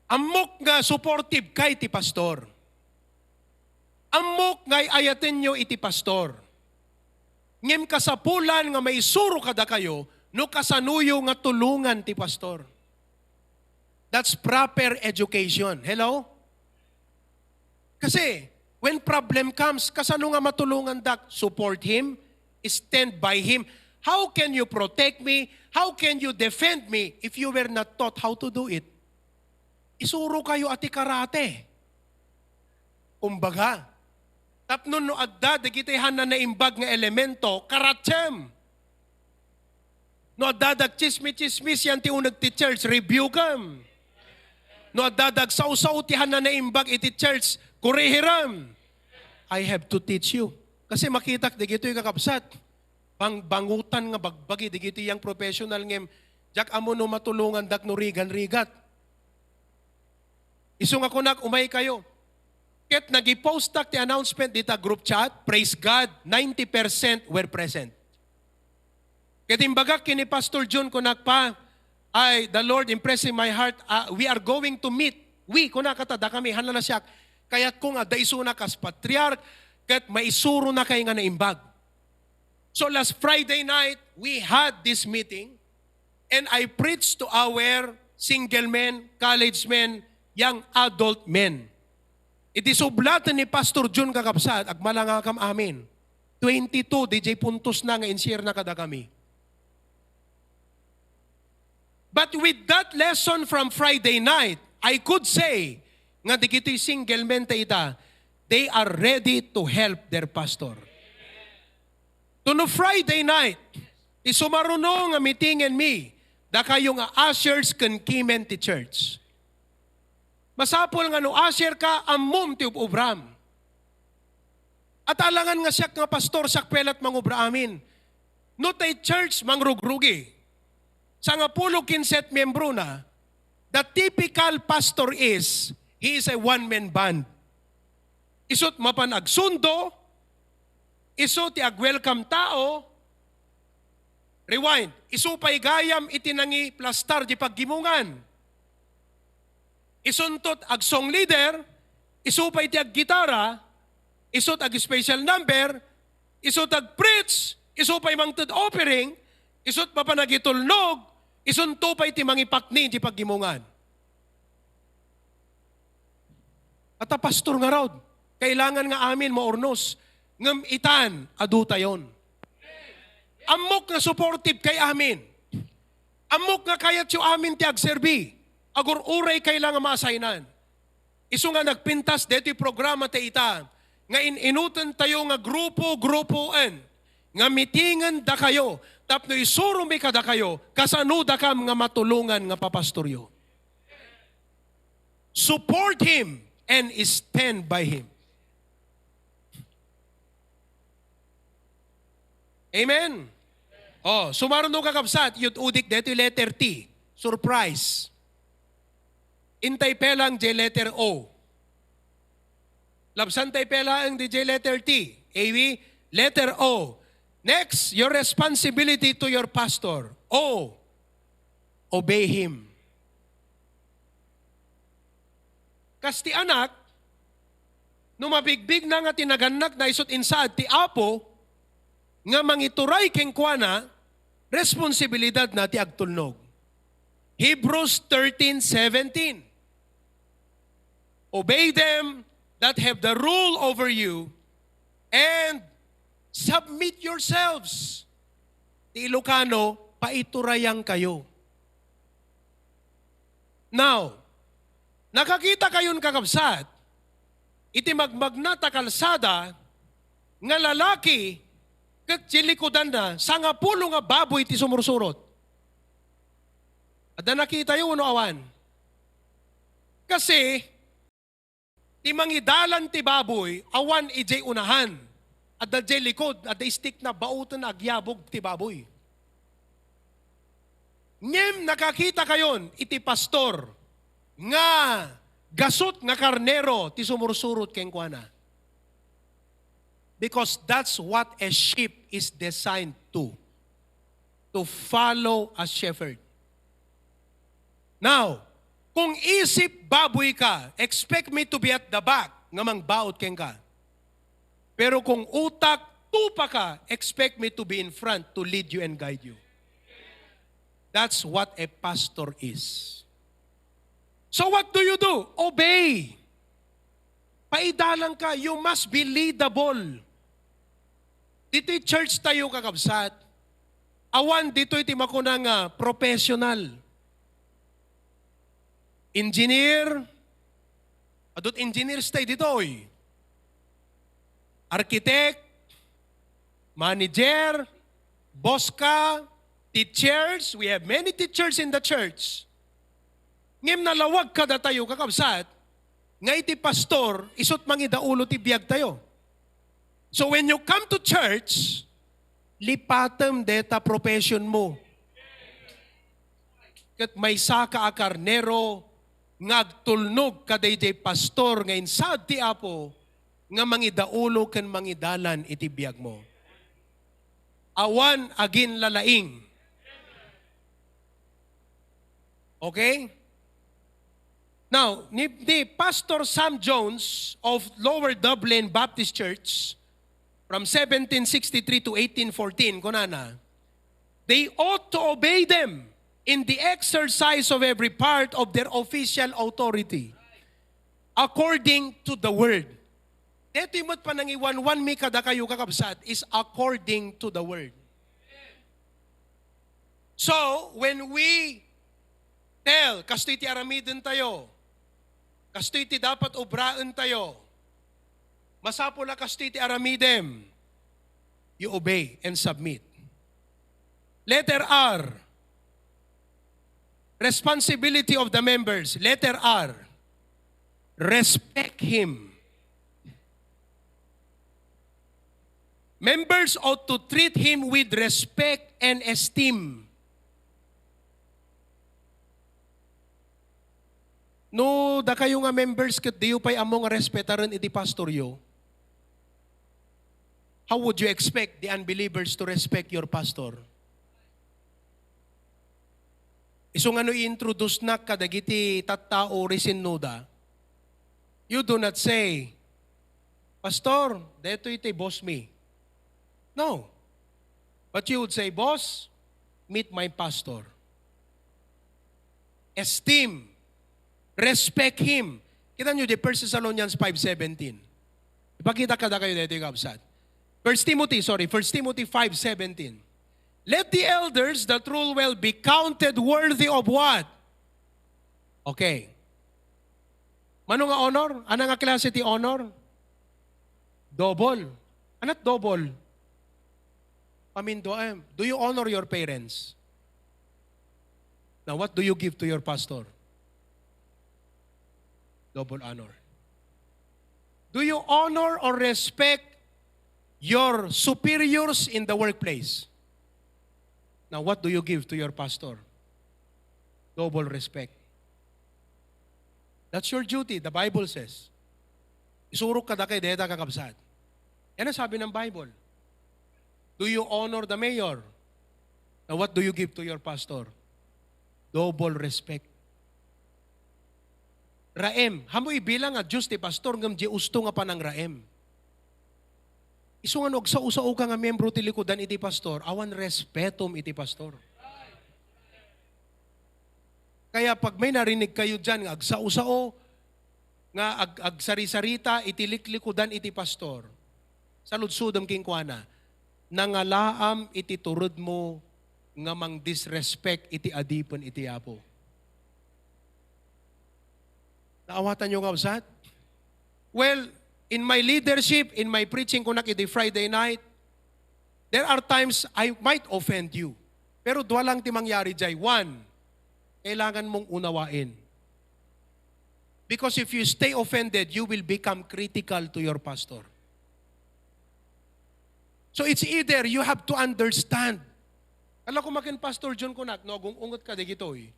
Ammok nga supportive kay ti pastor. Ammok nga ay-ayatenyo iti pastor. Ngem kasapulan nga maisuro kadakayo no kasanoyo nga tulongan ti pastor. That's proper education. Hello? Kasi, when problem comes, kasano nga matulongandak? Support him, stand by him. How can you protect me? How can you defend me if you were not taught how to do it? Isuro kayo a ti karate. Kumbaga, Tapno no adda dagiti han a naimbag nga elemento, karatiem. No adda dagchismis-chismis yan ti uneg ti church, rebukem. No adda dagsawsaw ti han a naimbag iti church, kurihirem. I have to teach you. Kasi makitak dagitoy, kakabsat. Bangbangutan nga bagbagi dagiti yang professional ngem diak ammo no matulongandak no rigan-rigat. Isu nga kunak, umay kayo. Ket nagipostak ti announcement dita group chat, praise God, ninety percent were present. Ket imbagak ken ni Pastor Jun, kunak, "Pa, I, the Lord impressing my heart, ah, we are going to meet." We, kunak, kata, dakami, han la na siak. Kayatko nga adda isuna kas patriark, ket maisuronakay nga naimbag. So last Friday night, we had this meeting, and I preached to our single men, college men, young adult men. Iti sublaten ni Pastor Jun, kakabsat, agmalangakam amin. Twenty-two, D J puntos na nga in-share na kadakami. But with that lesson from Friday night, I could say nga dagiti single men ta ita, they are ready to help their pastor. Tuno Friday night, ti sumaruno nga meeting and me, dakayo nga ushers ken keymen ti church. Masapul nga no usher ka, ammom ti ub-ubram. At alangan nga siak nga pastor, siak pelat mangubra amin. No tay church mangrugrugi, sangapulo kinset miembro na, the typical pastor is, he is a one-man band. Isut mapan agsundo, isu ti ag-welcome tao. Rewind. Isu pay gayam iti nangiplastar di paggimongan. Isunto ti ag-song leader, isu pay ti aggitara, isu ti ag-special number, isu ti ag-preach, isu pay mangted offering, isu ti mapan agitulnog, isunto pay ti mangipakni di paggimongan. Ata pastor ngarud, kailangan nga amin maurnos, ngem itan, adu tayon. Ammok nga supportive kay amin. Ammok nga kayatyo amin ti agserbi. Agur-uray kay la nga maassignan. Isu nga nagpintas deti programa ti ita, nga in-inuten tayo nga grupo-grupoen, nga mitingen dakayo, tapno isuromi kadakayo, kasano dakam nga matulongan nga papastoryo. Support him and stand by him. Amen. Oh, sumaruno, kakabsat, yut udik detoy letter T. Surprise. Intay pelang jay letter O. Labsan tay pelaeng di jay letter T. A B, letter O. Next, your responsibility to your pastor. O, obey him. Kas ti anak, no mabigbigna nga ti nagannakna isut insaad ti Apo, nga mangituray kenkuana, responsibilidadna ti agtulnog. Hebrews thirteen seventeen. Obey them that have the rule over you, and submit yourselves. Ti Ilocano, paiturayan kayo. Now, nakakita kayon, kakabsat, iti magmagna ta kalsada nga lalaki ket ti likudanna, sangapulo nga baboy ti sumursurot. Adda nakitayo wenno awan? Kasi, ti mangidalan ti baboy, awan idiay unahan. Adda diay likud, adda stick na bauten agyabog ti baboy. Ngem nakakita kayon iti pastor nga gasut nga karnero ti sumursurot kenkuana. Because that's what a sheep is designed to, to follow a shepherd. Now, kung isip baboy ka, expect me to be at the back nga mangbaut kenka. Pero kung utak, tupa ka, expect me to be in front to lead you and guide you. That's what a pastor is. So what do you do? Obey. Paidalan ka, you must be leadable. Ditoy church tayo, kakabsat, awan ditoy ti makuna nga professional. Engineer, adut engineers tay ditoy. architect, manager, boss ka, teachers. We have many teachers in the church. Ngem nalawag kadatayo, kakabsat, nga iti pastor, isu't mangidaulo ti biagtayo. So when you come to church, lipatem deta profession mo. Ket maysaka a karnero nga agtulnog kadaydiay pastor nga insaad ti Apo nga mangidaulo ken mangidalan iti biagmo. Awan aginlalaing. Okay? Now, ni, ni Pastor Sam Jones of Lower Dublin Baptist Church, from seventeen sixty-three to eighteen fourteen, kunana, "They ought to obey them in the exercise of every part of their official authority, according to the word." Detoy met panangiwanwanmi kadakayo, kakabsat, is according to the word. So, when we tell, "Kastoy ti aramiden tayo, kastoy ti dapat obraen tayo, masapul a kastoy ti aramidem," you obey and submit. Letter R, responsibility of the members. Letter R, respect him. Members ought to treat him with respect and esteem. No, dakayo nga members ket diyo pay ammo nga respetaren iti pastoryo, how would you expect the unbelievers to respect your pastor? Isu nga no i-introduce nak kadagiti tattao risinnuda, you do not say, "Pastor, detoy ti boss mi." No. But you would say, "Boss, meet my pastor." Esteem. Respect him. Kita nyo di First Thessalonians five seventeen. Ipakita kadakayo dito yung kabsat. First Timothy, sorry, First Timothy five seventeen. "Let the elders that rule well be counted worthy of" what? Okay. Mano nga honor? Ano nga klase ti honor? Double. Anat double? Paminduan. Do you honor your parents? Now, what do you give to your pastor? Double honor. Do you honor or respect your superiors in the workplace? Now, what do you give to your pastor? Double respect. That's your duty, the Bible says. Isurok kadakay deta, kakabsat. Yan ang sabi ng Bible. Do you honor the mayor? Now, what do you give to your pastor? Double respect. Raem, haanmo ibilang nga Dios ti pastor, ngem di usto nga panangraem. Isu nga no agsao-sao ka nga miyembro ti likudan iti pastor, awan respetom iti pastor. Kaya pag may narinig kayo diyan nga agsao-sao, nga ag-, agsarisarita iti liklikudan iti pastor, saludsodem kenkuana, nangalaam iti turedmo nga mangdisrespect iti adipen iti Apo. Naawatan yo, kabsat? Well, in my leadership, in my preaching, kunak iti Friday night, there are times I might offend you. Pero dua lang ti mangyari jay. One, kailangan mong unawain. Because if you stay offended, you will become critical to your pastor. So it's either you have to understand. Ala ko makin Pastor John kunak, no, agung-unget ka dagitoy.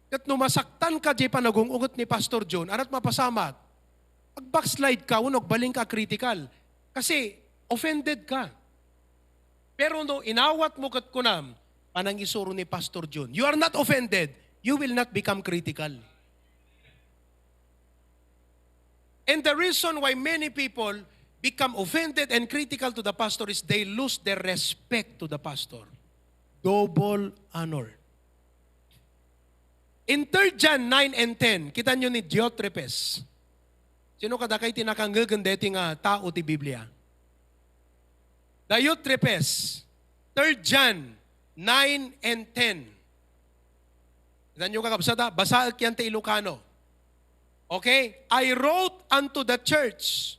Ket no masaktan ka di panagung-unget ni Pastor John, arat mapasamak, ag-backslide ka, wenno agbalin ka critical. Kasi offended ka. Pero no inawat mo ket kunam, panangisuro ni Pastor John, you are not offended, you will not become critical. And the reason why many people become offended and critical to the pastor is they lose their respect to the pastor. Double honor. In Third John nine and ten, kita nyo ni Diotrephes. Sino kadakay ti nakangngegen deti nga tao ti Biblia? Diotrephes, Third John nine and ten. Kita nyo, kakabsat, ha? Basaek yan ti Ilocano. Okay? "I wrote unto the church."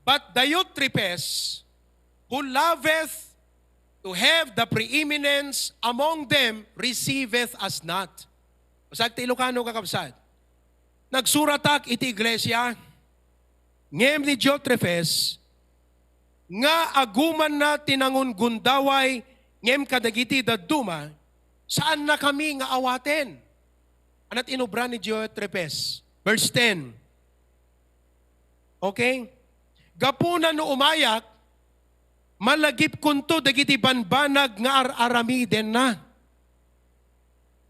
But Diotrephes, who loveth to have the preeminence among them, receiveth us not. Usa ti Ilocano, kakabsat. Nagsuratak iti iglesia, ngem ni Diotrephes, nga agumanna ti nangungundaway, ngem kadagiti dadduma, saannakami nga awaten. Ania ti inubra ni Diotrephes? Verse ten. Okay? Gapuna no umayak, malagipkonto dagiti banbanag nga ar-aramidenna.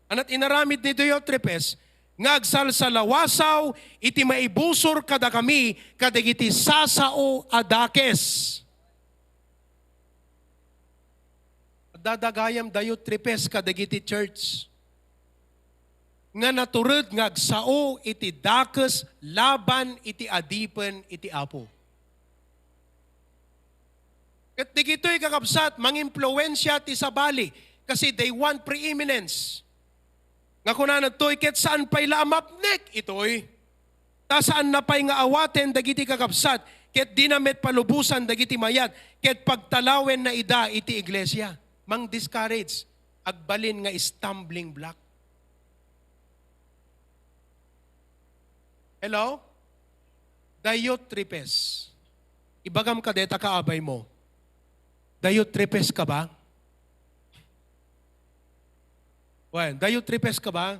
Ania ti inaramid ni Diotrephes? Nga agsalsalawasaw iti maibusor kadakami kadagiti sasao a dakes. Adda gayam Diotrephes kadagiti church nga natured nga agsao iti dakes laban iti adipen iti Apo. Ket digitoy, kakabsat, mangimpluwensia ti sabali kasi they want preeminence. Nga kunana toy, ket saan pay la a mapnek itoy. Ta saanna pay nga awaten dagiti kakabsat, ket dina met palubosan dagiti mayat, ket pagtalawenna ida iti iglesia. Mang-discourage, agbalin nga stumbling block. Hello? Diotrephes. Ibagam kadeta, kaabay mo. Diotrephes ka ba? Wen, Diotrephes ka ba?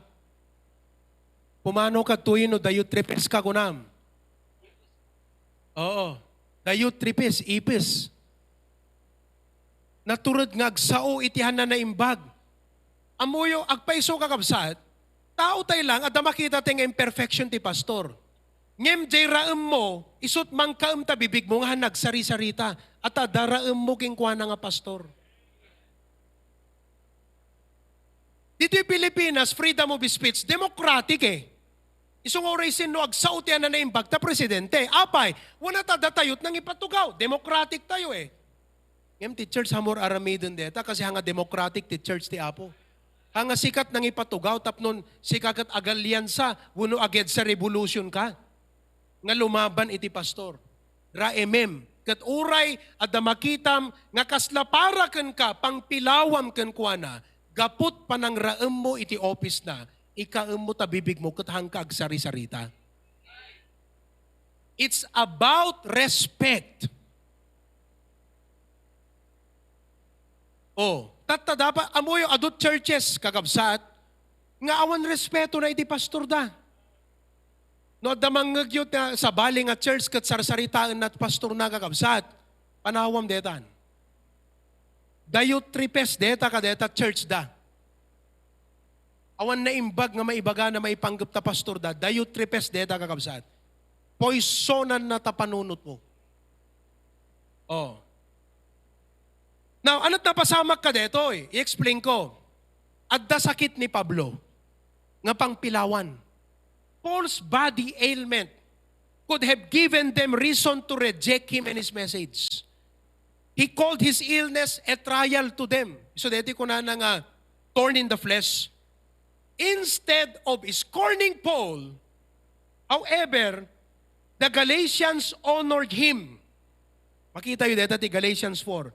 Pumano kadtoy no Diotrephes ka, kunam? Oo. Diotrephes, ipis. Natured nga agsao iti hanna naimbag. Ammoyo, agpayso, kakabsat, tao tay lang, adda makita tay nga imperfection ti pastor. Ngem jay raemmo, isut' mangkaem ta bibigmo nga han nagsarisarita, ta adda raemmo kenkuana nga pastor. Ditoy Pilipinas, freedom of speech, democratic eh. Isu nga uray sinno agsao ti hanna naimbag ta presidente. Apay, wen ta datayo ti nangipatugaw, democratic tayo eh. Ngem ti church, hammo aramiden deta, kasi hanga democratic ti church ti Apo. Hanga sika ti nangipatugaw, tapno sika ket agalyansa, wenno agedsa revolution ka nga lumaban iti pastor. Raemem, ket uray adda makitam nga kasla para kenka, pangpilawam kenkuana, gapu ti panangraemmo iti opisna, ikaemmo ta bibigmo ket hanka agsarisarita. It's about respect. Oh, tatta dapat, ammoyo, adu ti churches, kakabsat, nga awan respeto na iti pastor da. No adda mangngegyo ta sabali nga church ket sarsaritaenna ti pastor na, kakabsat, panawam detan. Diotrephes deta kadeta church da. Awan naimbag nga maibagana maipanggep ta pastor da. Diotrephes deta, kakabsat. Poisonanna ta panunotmo. Oh. Now, ania ti napasamak kadetoy? I-explain ko. Adda sakit ni Pablo nga pangpilawan. Paul's body ailment could have given them reason to reject him and his message. He called his illness a trial to them. So, deti kunana nga thorn in the flesh. Instead of scorning Paul, however, the Galatians honored him. Makita yu deta ti Galatians four.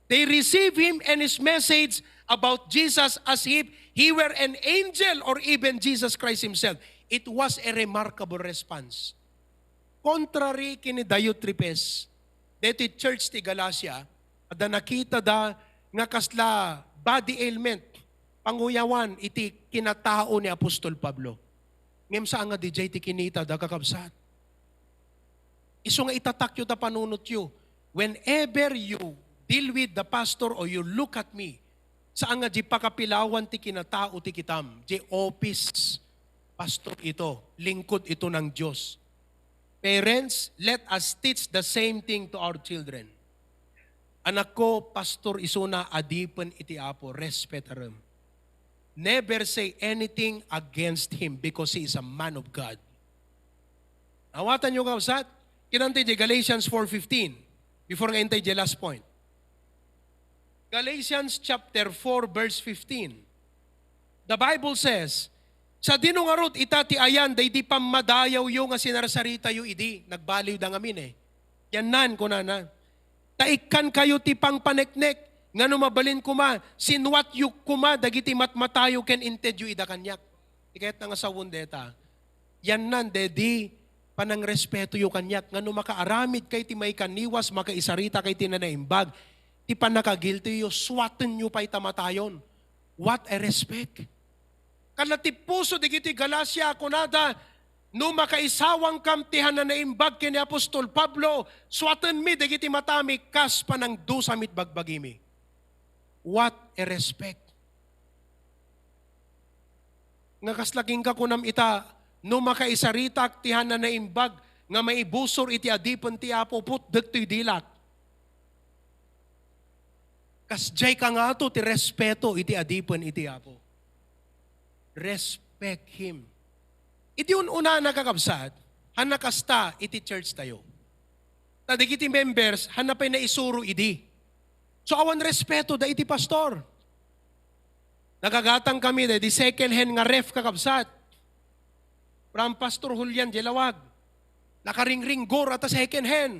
They receive him and his message about Jesus as if he were an angel or even Jesus Christ himself. It was a remarkable response. Contrary ken ni Diotrephes, deti church ti Galacia, adda nakitada nga kasla body ailment, panguyawan iti kinatao ni Apostol Pablo. Ngem saan nga dijay ti kinitada, kakabsat. Isu nga itatakyo ta panunotyo. Whenever you deal with the pastor or you look at me, saan nga di pakapilawan ti kinatao ti kitam, di office, pastor ito, lingkod ito ng Diyos. Parents, let us teach the same thing to our children. Anakko, pastor isuna, adipen iti Apo, respetarem. Never say anything against him because he is a man of God. Awatanyo, kausat? Kinantay di Galatians four fifteen. Before nga intay di last point. Galatians chapter four, verse fifteen. The Bible says, "Sadino ngarud ita ti ayan daydi pammadayawyo nga sinarsaritayo idi?" Nagbaliw da ngamin eh. Yannan, kunana. Ta ikkankayo ti pangpaneknek, nga no mabalin koma, sinuatyo koma dagiti matmatayo ken intedyo ida kaniak. Ti kayatna nga sawen deta, yannan, dedi, panangrespeto yo kaniak, nga no makaaramid kay ti maikaniwas, makaisarita kay ti nanaimbag, ti pannakagiltiyo, suatenyo pay ta matayon. What a respect! Kada ti puso dagiti Galacia, kunada, "No makaisawangkam ti hananaimbag ken ni apostol Pablo, suatenmi dagiti matami kas panangdusami iti bagbagimi." What a respect! Nga kasla kenka kunam ita, "No makaisaritak ti hananaimbag nga maibusor iti adipen ti Apo, putdek toy dilak." Kasdiay ka ngato ti respeto iti adipen iti Apo. Respect him. Iti un-unana, kakabsat, hanna kasta iti church tayo. Ta dagiti members, hanna pay naisuro idi. So, awan respeto da iti pastor. Nagagatang kami da di second hand nga ref, kakabsat. From Pastor Julian Jelawag. Nakaringringgor ata second hand.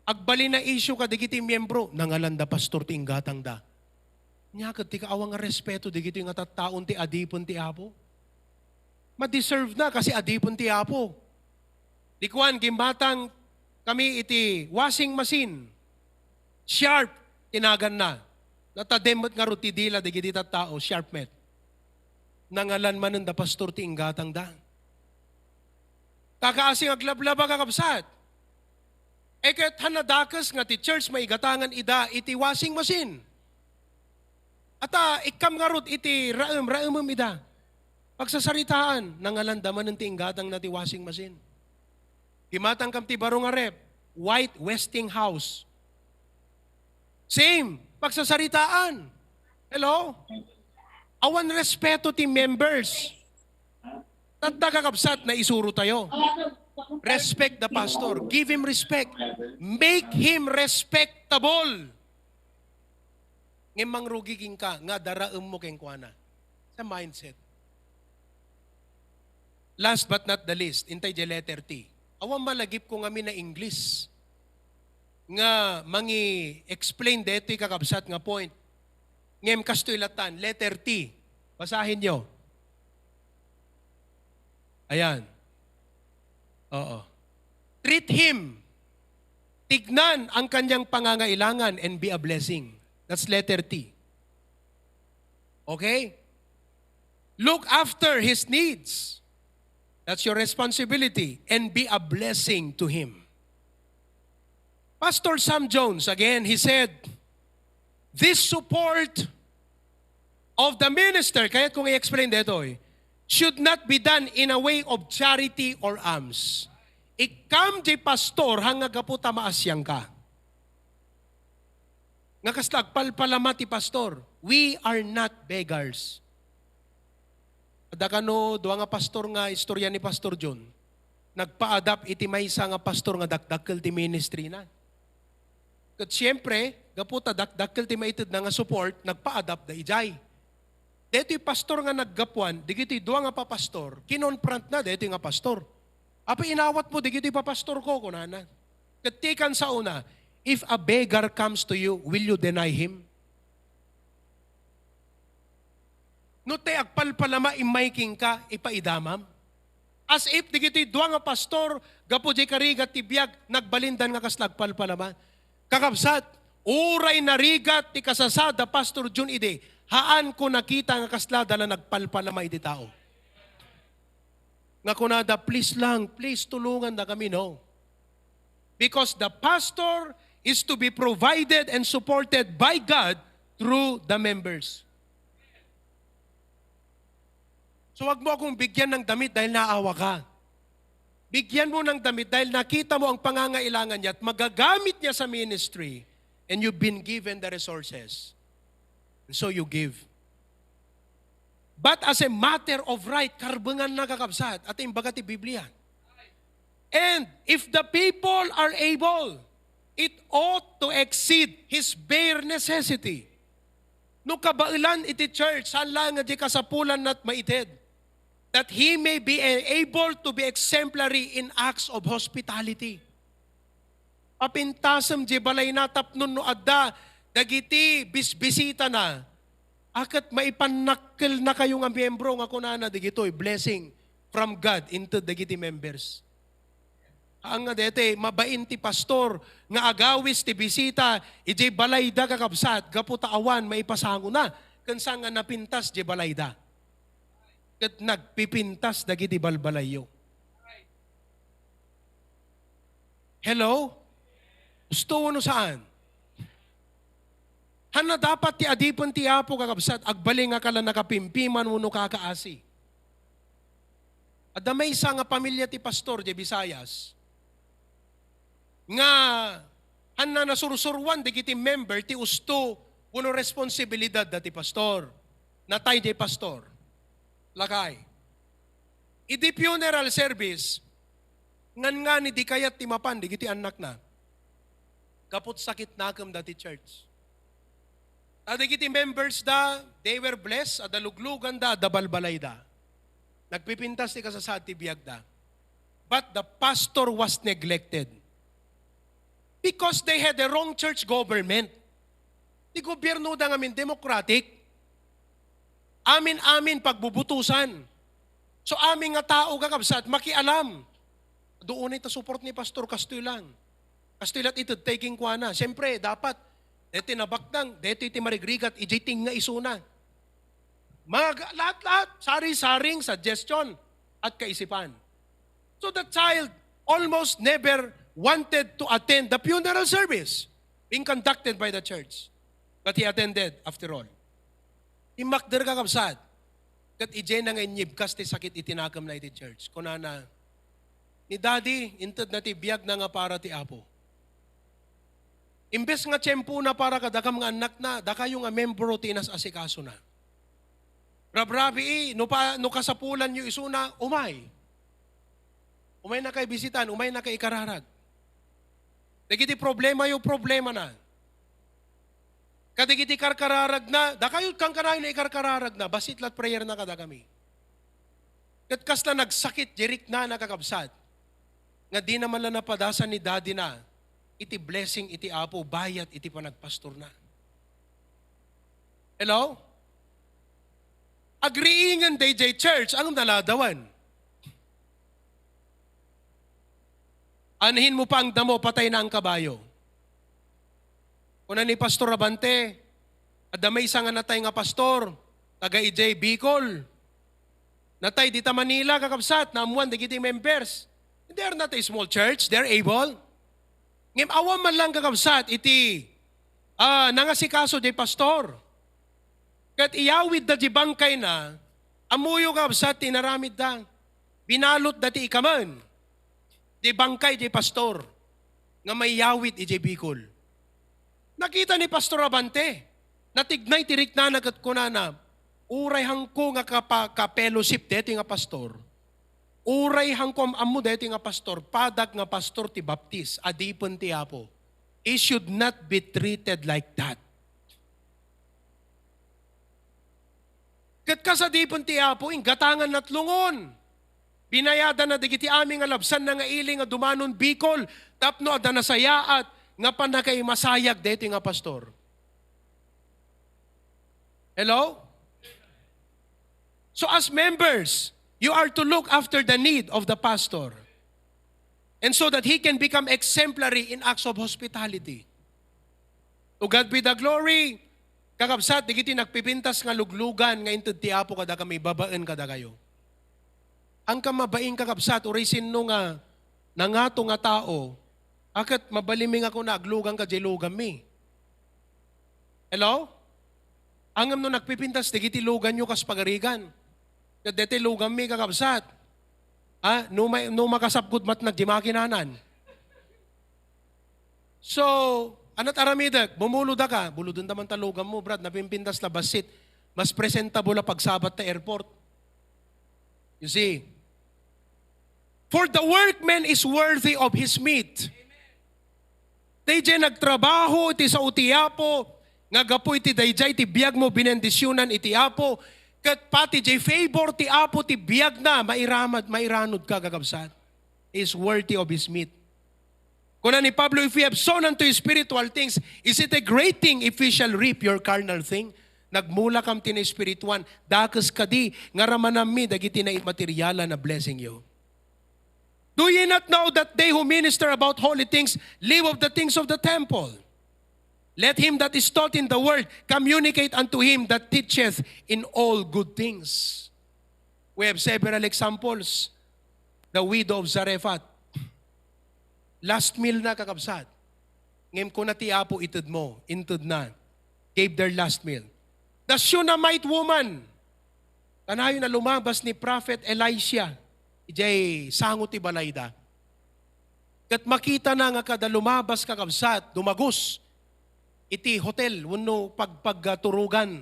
Agbalin a issue kadagiti miyembro, nangalan da pastor ti inggatangda. Nia ket ti kaawa nga respeto dagitoy nga tattaon ti adipen ti Apo. Madeserve na kasi adipen ti Apo. Di kuan, gimmatang kami iti washing machine. Sharp, tinaganna. Natadem met ngarud ti dila dagiti tattao, sharp met. Nangalan manen da pastor ti inggatangda. Kakaasi nga aglablaba, kakabsat. E ket han nadakes nga ti church maigatangan ida iti washing machine. Ata, ikkam ngarud iti raem, raemem ida. Pagsasaritaan, nangalan da manen ti inggatangna ti washing machine. Gimmatang kam ti baro nga ref, white Westinghouse. Same, pagsasaritaan. Hello? Awan respeto ti members. Tatta, kakabsat, naisuro tayo. Respect the pastor. Give him respect. Make him respectable. Ngem mangrugi kenka nga daraemmo kenkuana. Sa mindset. Last but not the least, intay di letter T. Awan malagipko ngamin a English nga mangi-explain detoy, kakabsat, nga point. Ngem kastoy latan, letter T. Basahin nyo. Ayan. Oo. Treat him. Tignan ang kanyang pangangailangan and be a blessing. That's letter T. Okay? Look after his needs. That's your responsibility. And be a blessing to him. Pastor Sam Jones, again, he said, "This support of the minister," kayat kong i-explain detoy, "should not be done in a way of charity or alms." Ikkam di pastor, han nga gapu ta maasianka. Nga kasla agpalpalama ti pastor. We are not beggars. Adda kano dua nga pastor nga istorya ni Pastor John. Nagpaadap iti maysa nga pastor nga dakdakkel ti ministry na. Ket siempre, gapu ta dakdakkel ti maitedna nga support, nagpaadap da idiay. Daytoy pastor nga naggapuan, dagitoy dua nga papastor, kinonfront na daytoy nga pastor. "Apay, inawat mo dagitoy papastor ko?" kunana. Ket ti kan sa una, "If a beggar comes to you, will you deny him?" No tay agpalpalama immay kenka, ipaidamam. As if dagitoy dua nga pastor, gapu diay karigat ti biag, nagbalindan nga kasla agpalpalama. Kakabsat, uray narigat ti kasasada Pastor Jun idi, haanko nakita nga kasla da la nagpalpalama iti tao. Nga kunada, "Please lang, please tulungan na kami," no? Because the pastor is to be provided and supported by God through the members. So, wag mo akong bigyan ng damit dahil naawa ka. Bigyan mo ng damit dahil nakita mo ang pangangailangan niya at magagamit niya sa ministry, and you've been given the resources. And so you give. But as a matter of right, karbengan na, kakabsat, at imbaga ti Biblia. And if the people are able, it ought to exceed his bare necessity. No kabaelan iti church, saan laeng nga di kasapulan nat maited, that he may be able to be exemplary in acts of hospitality. Papintasem diay balayna tapno no adda dagiti bisbisitana, a ket maipannakkelnakayo nga miembro nga kunana, "Dagitoy, blessing from God," inted dagiti members. Haan nga daytoy, mabain ti pastor nga agawis ti bisita idiay balayda, kakabsat, gapu ta awan maipasangona ken saan nga napintas diay balayda. Ket nagpipintas dagiti balbalayyo. Hello? Gusto wenno saan? Haan a dapat ti adipen ti Apo, kakabsat, agbalin nga kala nakapimpiman wenno kakaasi. Adda maysa nga pamilya ti pastor diay Visayas nga haan a nasursuroan dagiti member ti usto wenno responsibilidad da ti pastor. Natay diay pastor. Lakay. Idi funeral service, ngan-ngani di kayat ti mapan dagiti annakna. Gapu ta sakit nakem da ti church. Ta dagiti members da, they were blessed, adda lugluganda, adda balbalayda. Nagpipintas ti kasasaad ti biagda. But the pastor was neglected. Because they had the wrong church government. Ti gobiernoda ngamin democratic. Amin-amin pagbubutusan. So, amin nga tao, kakabsat, makialam. Adu unay ta support ni pastor, kastoy lang. Kastoy la't ited tay kenkuana. Siyempre, dapat, deti nabaknang, deti ti marigrigat, idiay tengnga isuna. Mga ga-, lahat-lahat, sari-saring suggestion at kaisipan. So the child almost never wanted to attend the funeral service being conducted by the church. But he attended after all. Immakder, kakabsat, ket idiay na nga inyibkas ti sakit iti nakemna iti church. Kunana, "Ni Daddy, intedna ti biagna nga para ti Apo." Imbes nga tiempona para kadakam nga annakna, dakayo nga membro ti inas-asikasona. Rabrabii, no pa, no kasapulanyo isuna, umay. Umaynakay bisitan, umaynakay ikararag. Dagiti problemayo, problemana. Kadagiti karkararagna, dakayo kankanayon nga ikarkararagna, bassit la't prayerna kadakami. Ket kasla nagsakit diay riknana, kakabsat, nga dina man la napadasan ni daddy-na iti blessing iti Apo bayat iti panagpastorna. Hello? Agriingen daydiay church, ngem naladawan. Anhinmo pangdamo, patayna a kabayo. Kuna ni Pastor Abante, adda maysa nga natay nga pastor, taga idiay Bicol. Natay dita Manila, kakabsat, naammuan dagiti members. They are not a small church, they're able. Ngem awan man lang, kakabsat, iti, ah, nangasikaso diay pastor. Ket iyawidda diay bangkayna, ammoyo, kakabsat, ti inaramidda. Binalotda ti ikamen. Diay bangkay diay pastor nga maiyawid idiay Bicol. Nakita ni Pastor Abante, natignay ti riknana ket kunana, "Uray haanko nga kapa-, ka-fellowship daytoy nga pastor, uray haanko am-ammo daytoy nga pastor, padak nga pastor ti Baptist, adipen ti Apo. He should not be treated like that." Ket kas adipen ti Apo, inggatangan natlongon. Binayadanna dagiti amin nga labsanna nga ili nga dumanon Bicol tapno adda nasayaat nga pannakaimasayag daytoy nga pastor. Hello? So as members, you are to look after the need of the pastor. And so that he can become exemplary in acts of hospitality. To God be the glory. Kakabsat, dagiti nagpipintas nga luglugan nga inted ti Apo kadakami babaen kadakayo. Haanka mabain, kakabsat, uray sinno nga nangato nga tao, a ket mabalinmi nga kuna, agluganka diay luganmi. Hello? Ngem no nagpipintas dagiti luganyo kas pagarigan, ket daytoy luganmi, kakabsat. Ah, no may, no makasapgod matnag diay makinanan. So, anat aramidek, bumulodka, bulodenda man ta luganmo, brad, napimpintas la bassit. Mas presentable a pagsabat ta airport. You see? "For the workman is worthy of his meat." Daydiay nagtrabaho iti sao ti Apo, nga gapu iti daydiay ti biagmo binendisionan iti Apo, ket pati diay favor ti Apo ti biagna, mairamad, mairanudka, kakabsat. Is worthy of his meat. Kuna ni Pablo, "If we have sown unto spiritual things, is it a great thing if we shall reap your carnal thing?" Nagmula kam ti naespirituan, dakes kadi nga ramananmi dagiti naimaterialan a blessing you. Do ye not know that they who minister about holy things live of the things of the temple? Let him that is taught in the word communicate unto him that teacheth in all good things. We have several examples. The widow of Zarephath. Last meal na, kakabsat. Ngem kuna ti Apo, "Ited mo." Inted na. Gave their last meal. The Shunammite woman. Kanayon a lumabas ni Prophet Elisha idiay sango ti balayda. Ket makitana nga kada lumabas, kakabsat, dumagus iti hotel wenno pagpagturugan.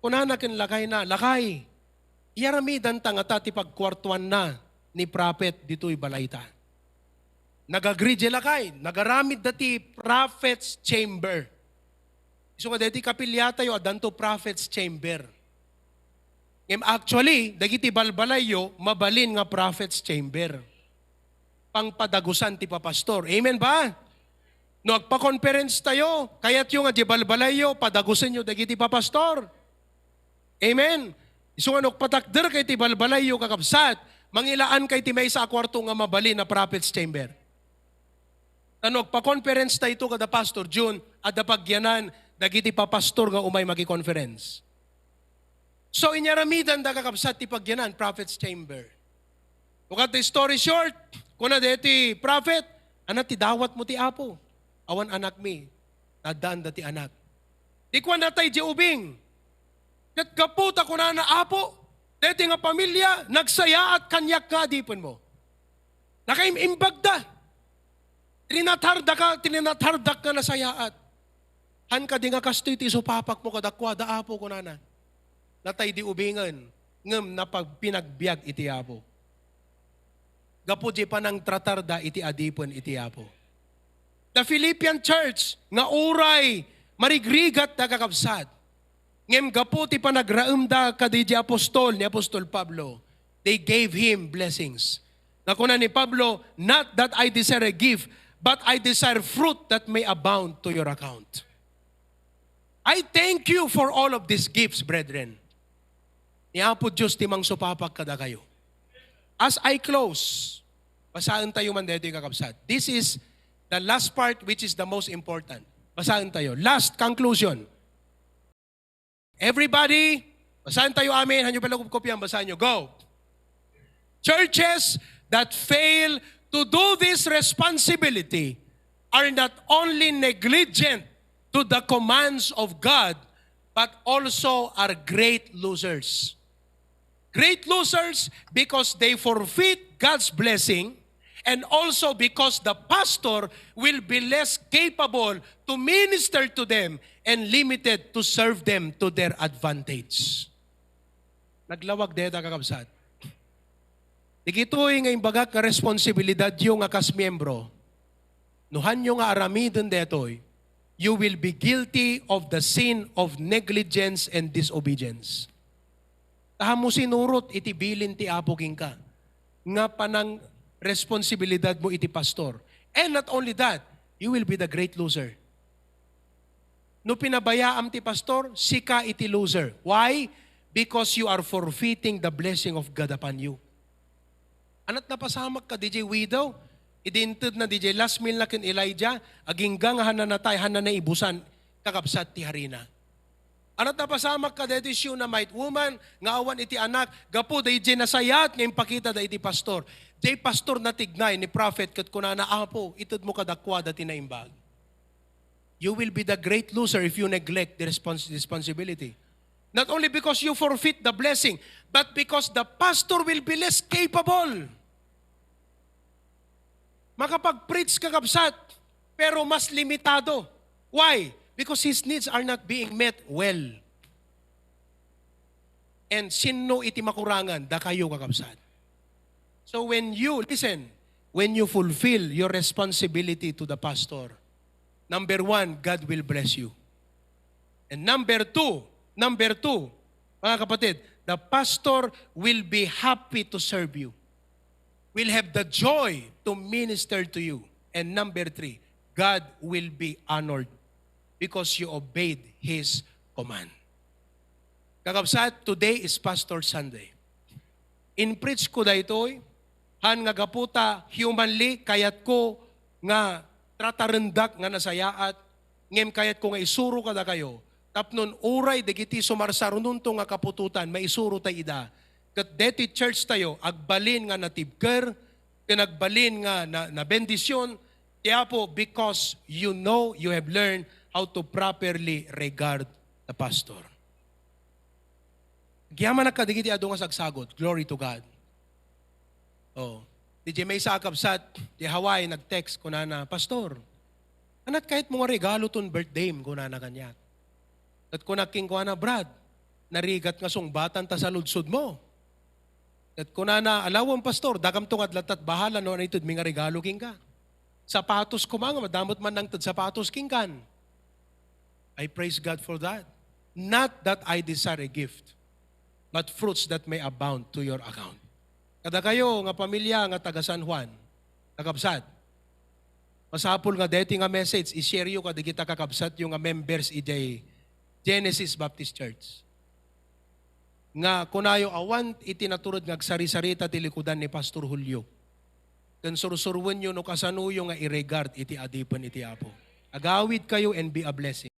Kunana ken lakayna, "Lakay, iyaramidanta ngata ti pagkuartuanna ni Prophet ditoy balayta." Nag-agree diay lakay, nagaramidda ti prophet's chamber. Isu nga daytoy kapiliatayo, addanto prophet's chamber. Ngem actually, dagiti balbalayyo, mabalin nga prophet's chamber. Pangpadagusan ti papastor. Amen ba? No agpa-conference tayo, kayatyo nga diay balbalayyo, padagusenyo dagiti papastor. Amen? Isu nga no agpatakderkayo iti balbalayyo, kakabsat, mangilaankayo iti maysa a kuarto nga mabalin a prophet's chamber. Ta no agpa-conference tayo kada Pastor Jun, adda pagyanan dagiti papastor nga umay maki-conference. So, inyaramidanda, kakabsat, ti pagyanan, prophet's chamber. To cut the story short, kuna daytoy prophet, "Ania ti dawatmo ti Apo?" "Awan anakmi." Naddaanda ti anak. Di kuana, "Natay diay ubing." Ket gapu ta kunana, "Apo, daytoy nga pamilia, nagsayaat kaniak nga adipenmo." Nakaim-imbagda. Trinatardaka, trinatardakka nasayaat. "Han kadi nga kastoy ti isupapakmo kadakuada, Apo," kunana. "Natay diay ubingen, ngem napag-, pinagbiag iti Apo." Gapu diay panangtratarda iti adipen iti Apo. The Philippian church, nga uray marigrigat da, kakabsat. Ngem gapu ti panagraemda kadi diay apostol ni apostol Pablo, they gave him blessings. Nga kuna ni Pablo, "Not that I desire a gift, but I desire fruit that may abound to your account." I thank you for all of these gifts, brethren. Ni Apo Dios ti mangsupapak kadakayo. As I close, basaen tayo man daytoy, kakabsat. This is the last part, which is the most important. Basaen tayo. Last conclusion. Everybody, basaen tayo, amen. Hanyo pala kopkopian, basaen nyo. Go. Churches that fail to do this responsibility are not only negligent to the commands of God, but also are great losers. Great losers because they forfeit God's blessing, and also because the pastor will be less capable to minister to them and limited to serve them to their advantage. Naglawag deta, kakabsat. Digitoy nga imbagak nga responsibilidadyo nga kas miyembro, no hanyo nga aramiden detoy, you will be guilty of the sin of negligence and disobedience. Ta hammo sinurot iti bilin ti Apo kenka, nga panang responsibilidad mo iti pastor. And not only that, you will be the great loser. No pinabayaam ti pastor, sika iti loser. Why? Because you are forfeiting the blessing of God upon you. Ania ti napasamak kadi diay widow? Idi intedna diay last meal na ken Elijah, agingga nga hanna natay, hanna naibusan, kakabsat, ti harina. Ania ti napasamak kadi diay Shunammite woman nga awan iti anak, gapu daydiay nasayaat nga impakita da iti pastor. Diay pastor natignay ni prophet ket kunana, "Apo, itedmo kadakuada ti naimbag." You will be the great loser if you neglect the respons-, responsibility. Not only because you forfeit the blessing, but because the pastor will be less capable. Makapag-preach, kakabsat, pero mas limitado. Why? Because his needs are not being met well. And sinno iti makurangan? Dakayo, kakabsat. So when you, listen, when you fulfill your responsibility to the pastor, number one, God will bless you. And number two, number two, mga kapatid, the pastor will be happy to serve you, will have the joy to minister to you. And number three, God will be honored because you obeyed His command. Kakabsat, today is Pastor Sunday. In-preach ko daytoy, han nga gapu ta humanly, kayatko nga tratarendak nga nasayaat, ngem kayatko nga isuro kadakayo, tapno uray dagiti sumarsarunonto nga kaputotan, maisuro tay ida. Ket deti church tayo, agbalin nga natibker, ken agbalin nga na, nabendisyon ti Apo because you know, you have learned how to properly regard the pastor. Agyamanak kadagiti adu nga sagsagot. Glory to God. Oh. Di jay maysa a kabsat, di Hawaii, nag-text, kunana, "Pastor, anat kayatmo nga regalo ton birthday mo?" kunana kaniak. Ket kunak kenkuana, "Brad, narigat nga sungbatan ta saludsodmo." Ket kunana, "Alawem, Pastor, dakamto nga adlatat bahala no anitedmi nga regalo kenka. Sapatos koma nga madamot man nangted sapatos kenkan." I praise God for that. Not that I desire a gift, but fruits that may abound to your account. Kadakayo nga pamilya nga taga San Juan, kakabsat, masapul nga deti nga message, i-share yo kadagita kakabsat yo nga members idiay Genesis Baptist Church. Nga kunayo, awan iti natured nga agsarisarita ti likudan ni Pastor Julio. Ken sursuruenyo no kasanoyo nga i-regard iti adipen iti Apo. Agawidkayo and be a blessing.